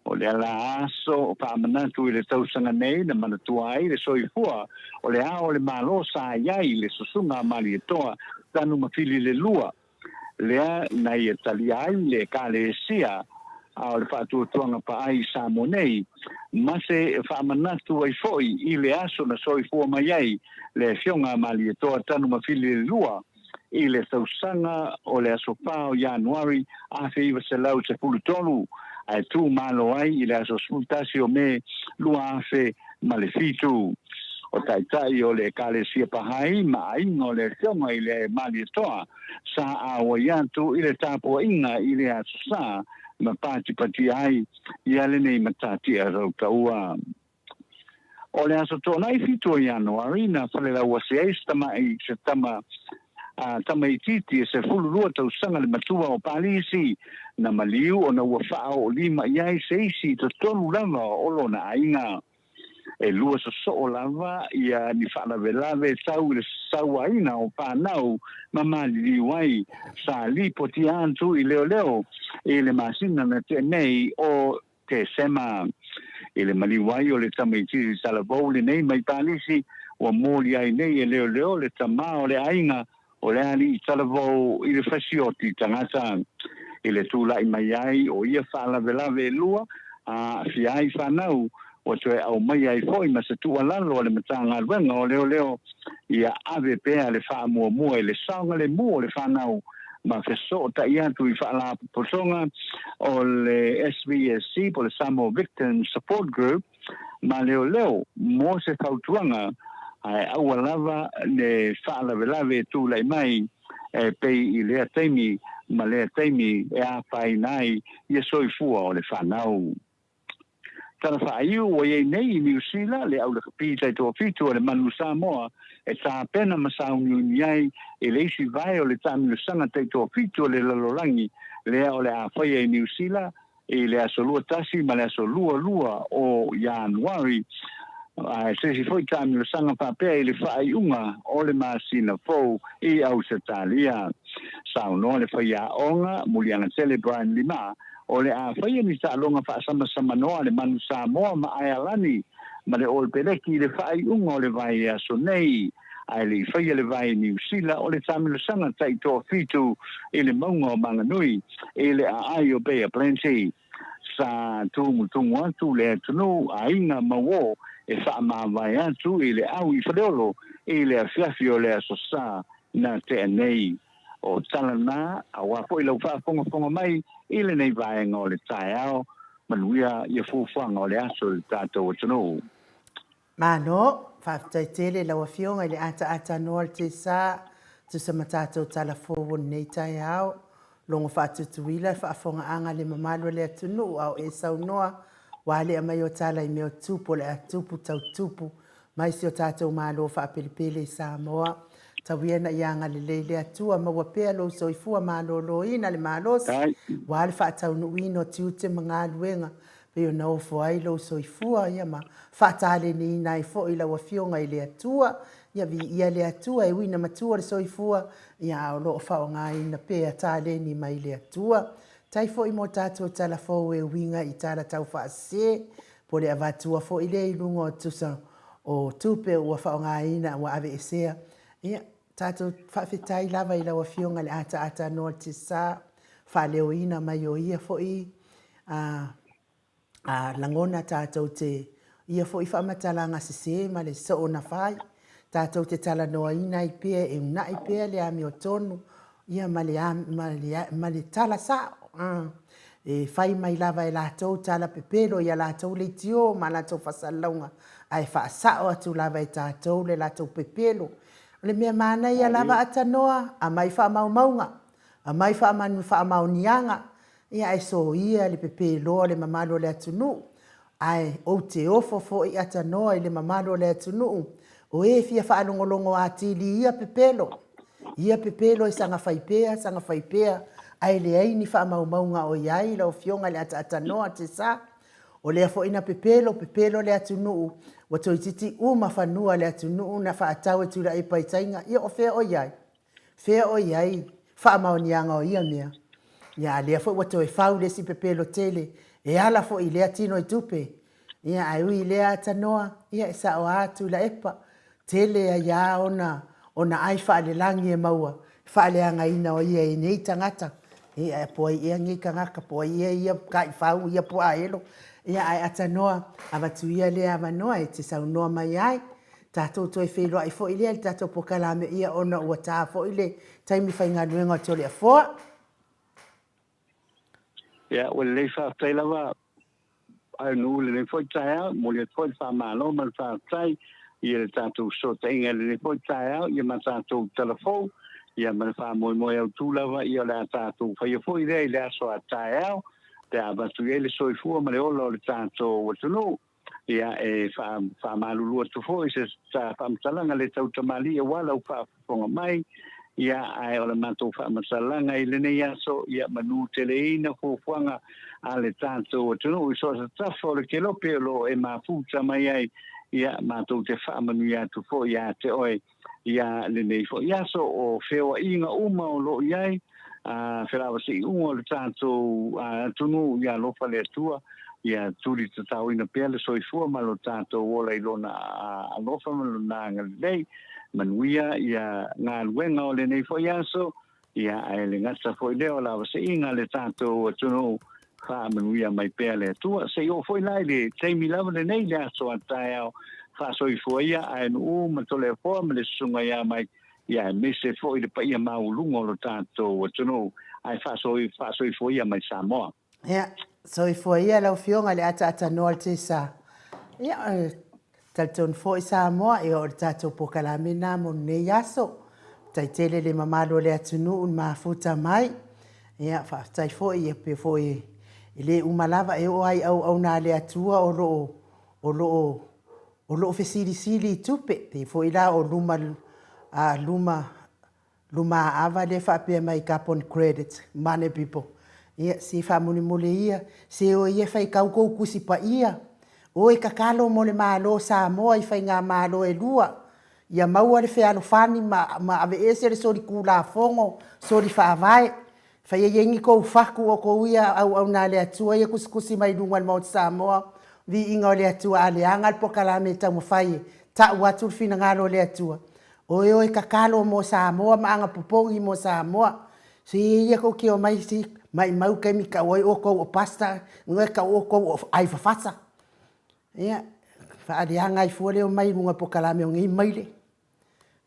O lea la aso faamanatu i le tausaga nei na manatua ai le soifua o le Ao o le Malo sa i ai le Susuga a Malietoa Tanumafili le Lua, lea na ia talia ai le Ekalesia a o le Faatuatuaga Paai i Samoa nei, ma se faamanatu ai foi i le aso na soifua mai ai le Afioga a Malietoa Tanumafili le Lua i le tausaga o le aso 4 o Ianuari 1913, ae tu malo ai i le aso 11 o Me 2007. O taitai o le Ekalesia Pahai ma aiga o le Afioga i le Malietoa sa auai atu i le tapuaiga i le Aso Sa ma patipatia ai ia lenei matatia rautaua. O le Aso Toonai 7 o Ianuari na falelauasi ai se tama'i se tama a tamaitiiti e 12 tausaga le matua o Palisi na maliu ona ua faaoolima i ai se isi i totonu lava o lona aiga. E lua sosoo lava ia ni faalavelave tau i le sauaina o fanau ma maliliu ai sa lipotia atu i leoleo i le masina na tea nei o Tesema. I le maliu ai o le tamaitiiti talavou lenei mai Palisi, ua moli ai nei e leoleo le tama o le aiga o le alii talavou i le fasioti tagata. I le tulai mai ai o ia faalavelave e lua, a aafia ai fanau, ua toe aumaia ai foi ma se tuualalo a le Matagaluega o Leoleo ia ave pea le faamuamua i le saogalemu o le fanau ma fesootai atu i faalapotopotoga o le SVSC po o le Samoa Victim Support Group ma leoleo mo se fautuaga ae aua lava le faalavelave e tulai mai e pei i lea taimi ma lea taimi e afaina ai ia soifua o le fanau. Tala faaiu ua i ai nei i Niu Sila le aulakapi taitoafitu a le Manu Samoa e tapena ma sauniuni ai i le isi vae o le taamilosaga taitoafitu a le lalolagi lea o le a faia i Niu Sila i le aso 21 ma le aso 22 o Ianuari, ae se isi foi taamilosaga faapea i le faaiuga o le masina fou i Ausetalia. Saunoa le faiaoga Muliagatele Brian Lima O le a faia ni taaloga faasamasamanoa a le Manu Samoa ma Aealani ma le All Peleki i le faaiuga o le vaiaso nei. Ae le i faia le vae i Niu Sila o le taamilosaga taitoafitu i le mauga o Manganui i le aai o Bay of Plenty. Sa tumutumu atu le atunuu aiga ma uo e faamavae atu i le au i Faleolo i le afiafi o le Aso Sa na tea nei. O tala na, aua foi lau faafogafoga mai i lenei vaega o le taeao, manuia ia fuafuaga o le aso i le tatou atunuu. Malo, faafetai tele i lau Afioga i le ataata noa o le tesa, tusa ma tatou tala fou o lenei taeao. Logo faatutuila le faafogaaga le mamalu o le atunuu a o e saunoa, ua alea mai o tala i mea o tupu o le a tupu tau tupu mai si o tatou Malo faapelepele i Samoa. Tau ia ina ia agalelei le Atua, maua pea lou soifua maloloina le malosi, aua le faataunuuina o tiute ma galuega pei ona ofo ai lou soifua, ia ma faataleniina ai foi lau Afioga i le Atua. Ia viia le Atua e ui ina matua le soifua, ia a o lo o faaaogaina pea taleni mai le Atua. Tai foi mo tatou tala fou e uiga i tala taufaasese Po o le avatua foi lea i luga o tusa o tupe ua faaaogaina ua aveesea. Ia, tatou faafetai lava i lau Afioga i le ataata noa o le Tisa, faaleoina mai o ia foi a, a lagona tatou te ia foi faamatalaga sese ma le soona fai. Tatou te talanoaina ai pea e una'i pea le amiotonu ia ma le, ma le, ma le tala sa'o, a, e fai mai lava e latou tala pepelo i a latou leitio ma a latou faasalalauga, ae faasa'o atu lava e tatou le latou pepelo. O le mea manaia lava a tanoa, aumai faamaumauga, aumai faamaoniaga, ia ae soia le pepeloa o le mamalu o le atunuu. Ae ou te ofo foi atanoa i le mamalu o le atunuu, o e fia faalogologo atili ia pepelo, ia pepelo e saga fai pea, saga fai pea, ae leai ni faamaumauga o i ai lau Afioga i le ataatanoa Tesa. O lea foi na pepelo, pepelo le atunuu, ua toeitiiti uma fanua le atunuu na faatau e Tuilaepa i Taiga, ia o fea o i ai? Fea o i ai faamaoniaga o ia mea? Ia, a lea foi ua toe fau le isi pepelo tele e ala foi i lea tino i tupe. Ia, ae ui i lea atanoa, ia e sao a Tuilaepa, tele ai a ona, ona ai faalelagi e maua, e faaleagaina o ia e nei tagata. Ia, po ai ea nei tagata, po ai ea ia taifau, ia puaaelo. Ia, ae atanoa, avatu ia lea avanoa e te saunoa mai ai. Tatou toe feiloai foi lea i le tatou polokalame ia ona ua ta foi le taimi faigaluega o Toleafoa. Ia, ua lelei faafetai lava Aunuu i lenei foi taeao, momoli atu foi le faamalo ma le faafetai i le tatou fesootaiga i lenei foi taeao, ia ma tatou tala fou, ia ma le faamoemoe autu lava ia o le a tatou faia foi lea i le aso a taeao, pe a avatu i ai le soifua ma le ola o le tatou atunuu. Ia, e faamalulu atu foi i se faamatalaga le tautamalii aua lau faafofoga mai, ia, ae o le matou faamatalaga i lenei aso, ia manuteleina fuafuaga a le tatou atunuu i so o se tafa o le kelope o lo o e mafuta mai ai, ia, matou te faamanuia atu foi ia te oe ia lenei foi aso. O feoaiga uma o lo o i ai a felavasaiuga o le tatou atunuu, ia alofa le Atua, ia tuli tataoina pea le soifua ma lo tatou ola i lona alofa ma lona agalelei. Manuia ia galuega o lenei foi aso, ia ae le gata foi lea o lavasaiga a le tatou atunuu, faamanuia mai pea le Atua. Se i oo foi la i le taimi lava lenei i le aso a taeao, faasoifua ia Aenuu ma Toleafoa ma le susuga ia Mike, ia aemaise foi le paia maualuga o lo tatou atunuu, ae faasoifua ia mai Samoa. Ia, soifua ia lau Afioga i le ataaatanoa o le Tesa. Ia, e talitonu foi Samoa, ia o le tatou polokalame lena mo lenei aso. Faafetai tele le mamalu o le atunuu na mafuta mai. Ia, faafetai foi, ia pei foi e le uma lava e oo lava i auauna a le Atua o lo o, o lo o, o lo o fesilisili i tupe. Pei foi la o luma, a, luma Lumaava lea faapea mai carbon credit money people ia se faamolemole ia se o ia faitau tou tusi paia o e tatalo mo le malo o Samoa i faigamalo e lua ia maua le fealofani ma ma aveese le solitulafono soli faavae faia i ai ni tou fatu o tou ia auauna a le Atua ia tusitusi mai luga o le Maota Samoa viiga o le Atua a leaga le polokalame e taumafai e tau atu le finagalo o le Atua Oe oe tatalo mo Samoa ma aga popogi mo Samoa. Se ia tou te omai si maimau taimi tau ai outou o pastor, ngoe tau outou o ai fafasa. Ia, faaleaga ai fua le omai i luga o polokalame o nei maile.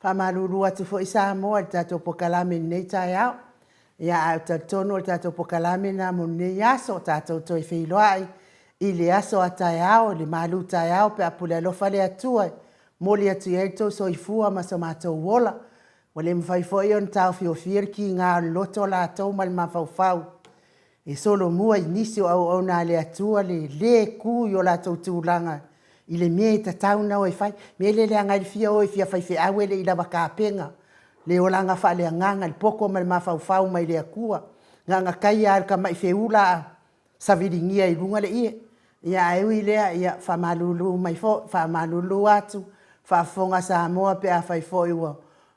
Faamalulu atu foi Samoa i le tatou polokalame i lenei taeao. Ia, ae ou te talitonu o le tatou polokalame lena mo lenei aso, tatou toe feiloai i le aso a taeao, i le malu taeao pe a pule alofa le Atua e Momoli atu i ai lo outou soifua ma so matou ola. Ua le mafai foi ona taofiofia le kiga o le loto latou ma le mafaufau e solomua i nisi o auauna a le Atua le le ku i o latou tulaga i le mea e tatau ona o e fai. Mea lea leaga ai le fia o e fia faifeau e le i lava tapena le olaga faaleagaga, le poto ma le mafaufau mai le Atua. Na ona taia lava e le tamai feula a saviligia i luga le ie. Ia ae ui i lea, ia faamalulu mai foi, faamalulu atu, faafofoga Samoa pe afai foi ua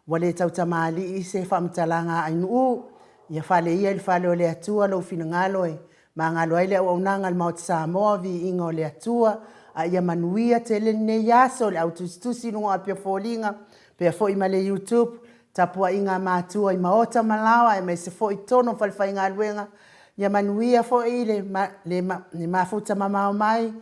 ua le tautamalii se faamatalaga a Ainuu, ia fale ia i le fale o le Atua lou finagalo e magalo ai le auaunaga a le Maota Samoa, viiga o le Atua, a ia manuia tele lenei aso, le au tusitusi i luga o Apia Foliga, pea foi ma le YouTube, tapuaiga a matua i maota ma laoa aemaise foi totonu o falefaigaluega, Ia manuia foi le le mafuta mamao mai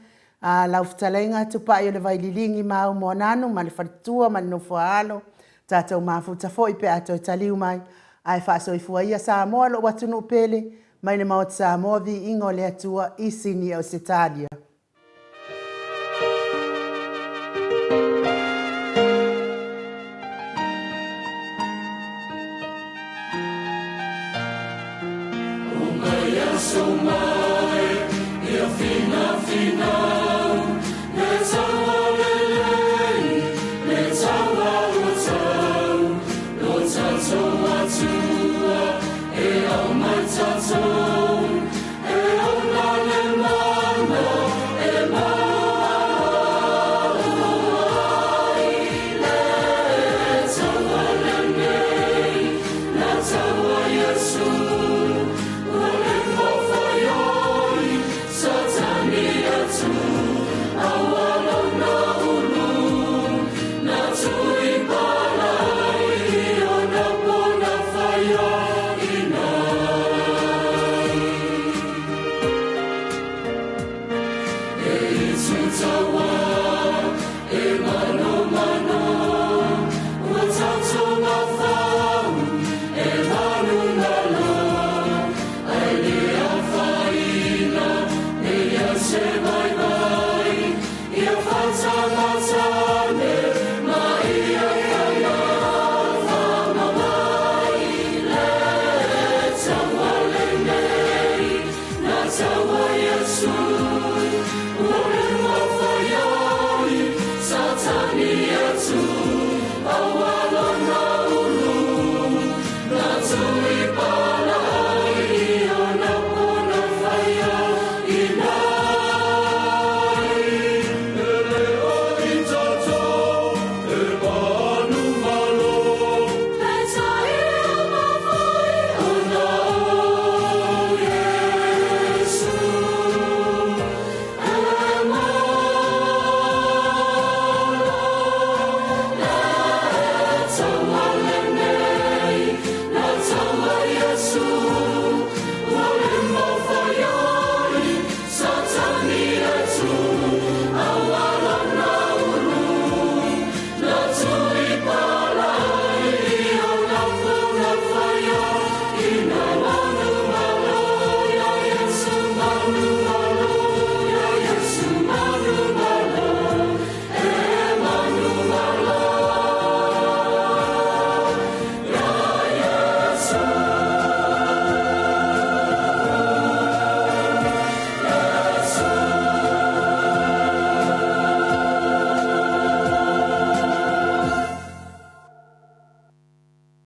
a lau fetalaiga Tupai o le Vaililigi ma au Moananu ma le faletua ma le nofoaalo, tatou mafuta foi pe a toe taliu mai, ae faasoifua ia Samoa lou atunuu pele, mai le Maota Samoa viiga o le Atua i Sini Ausetalia.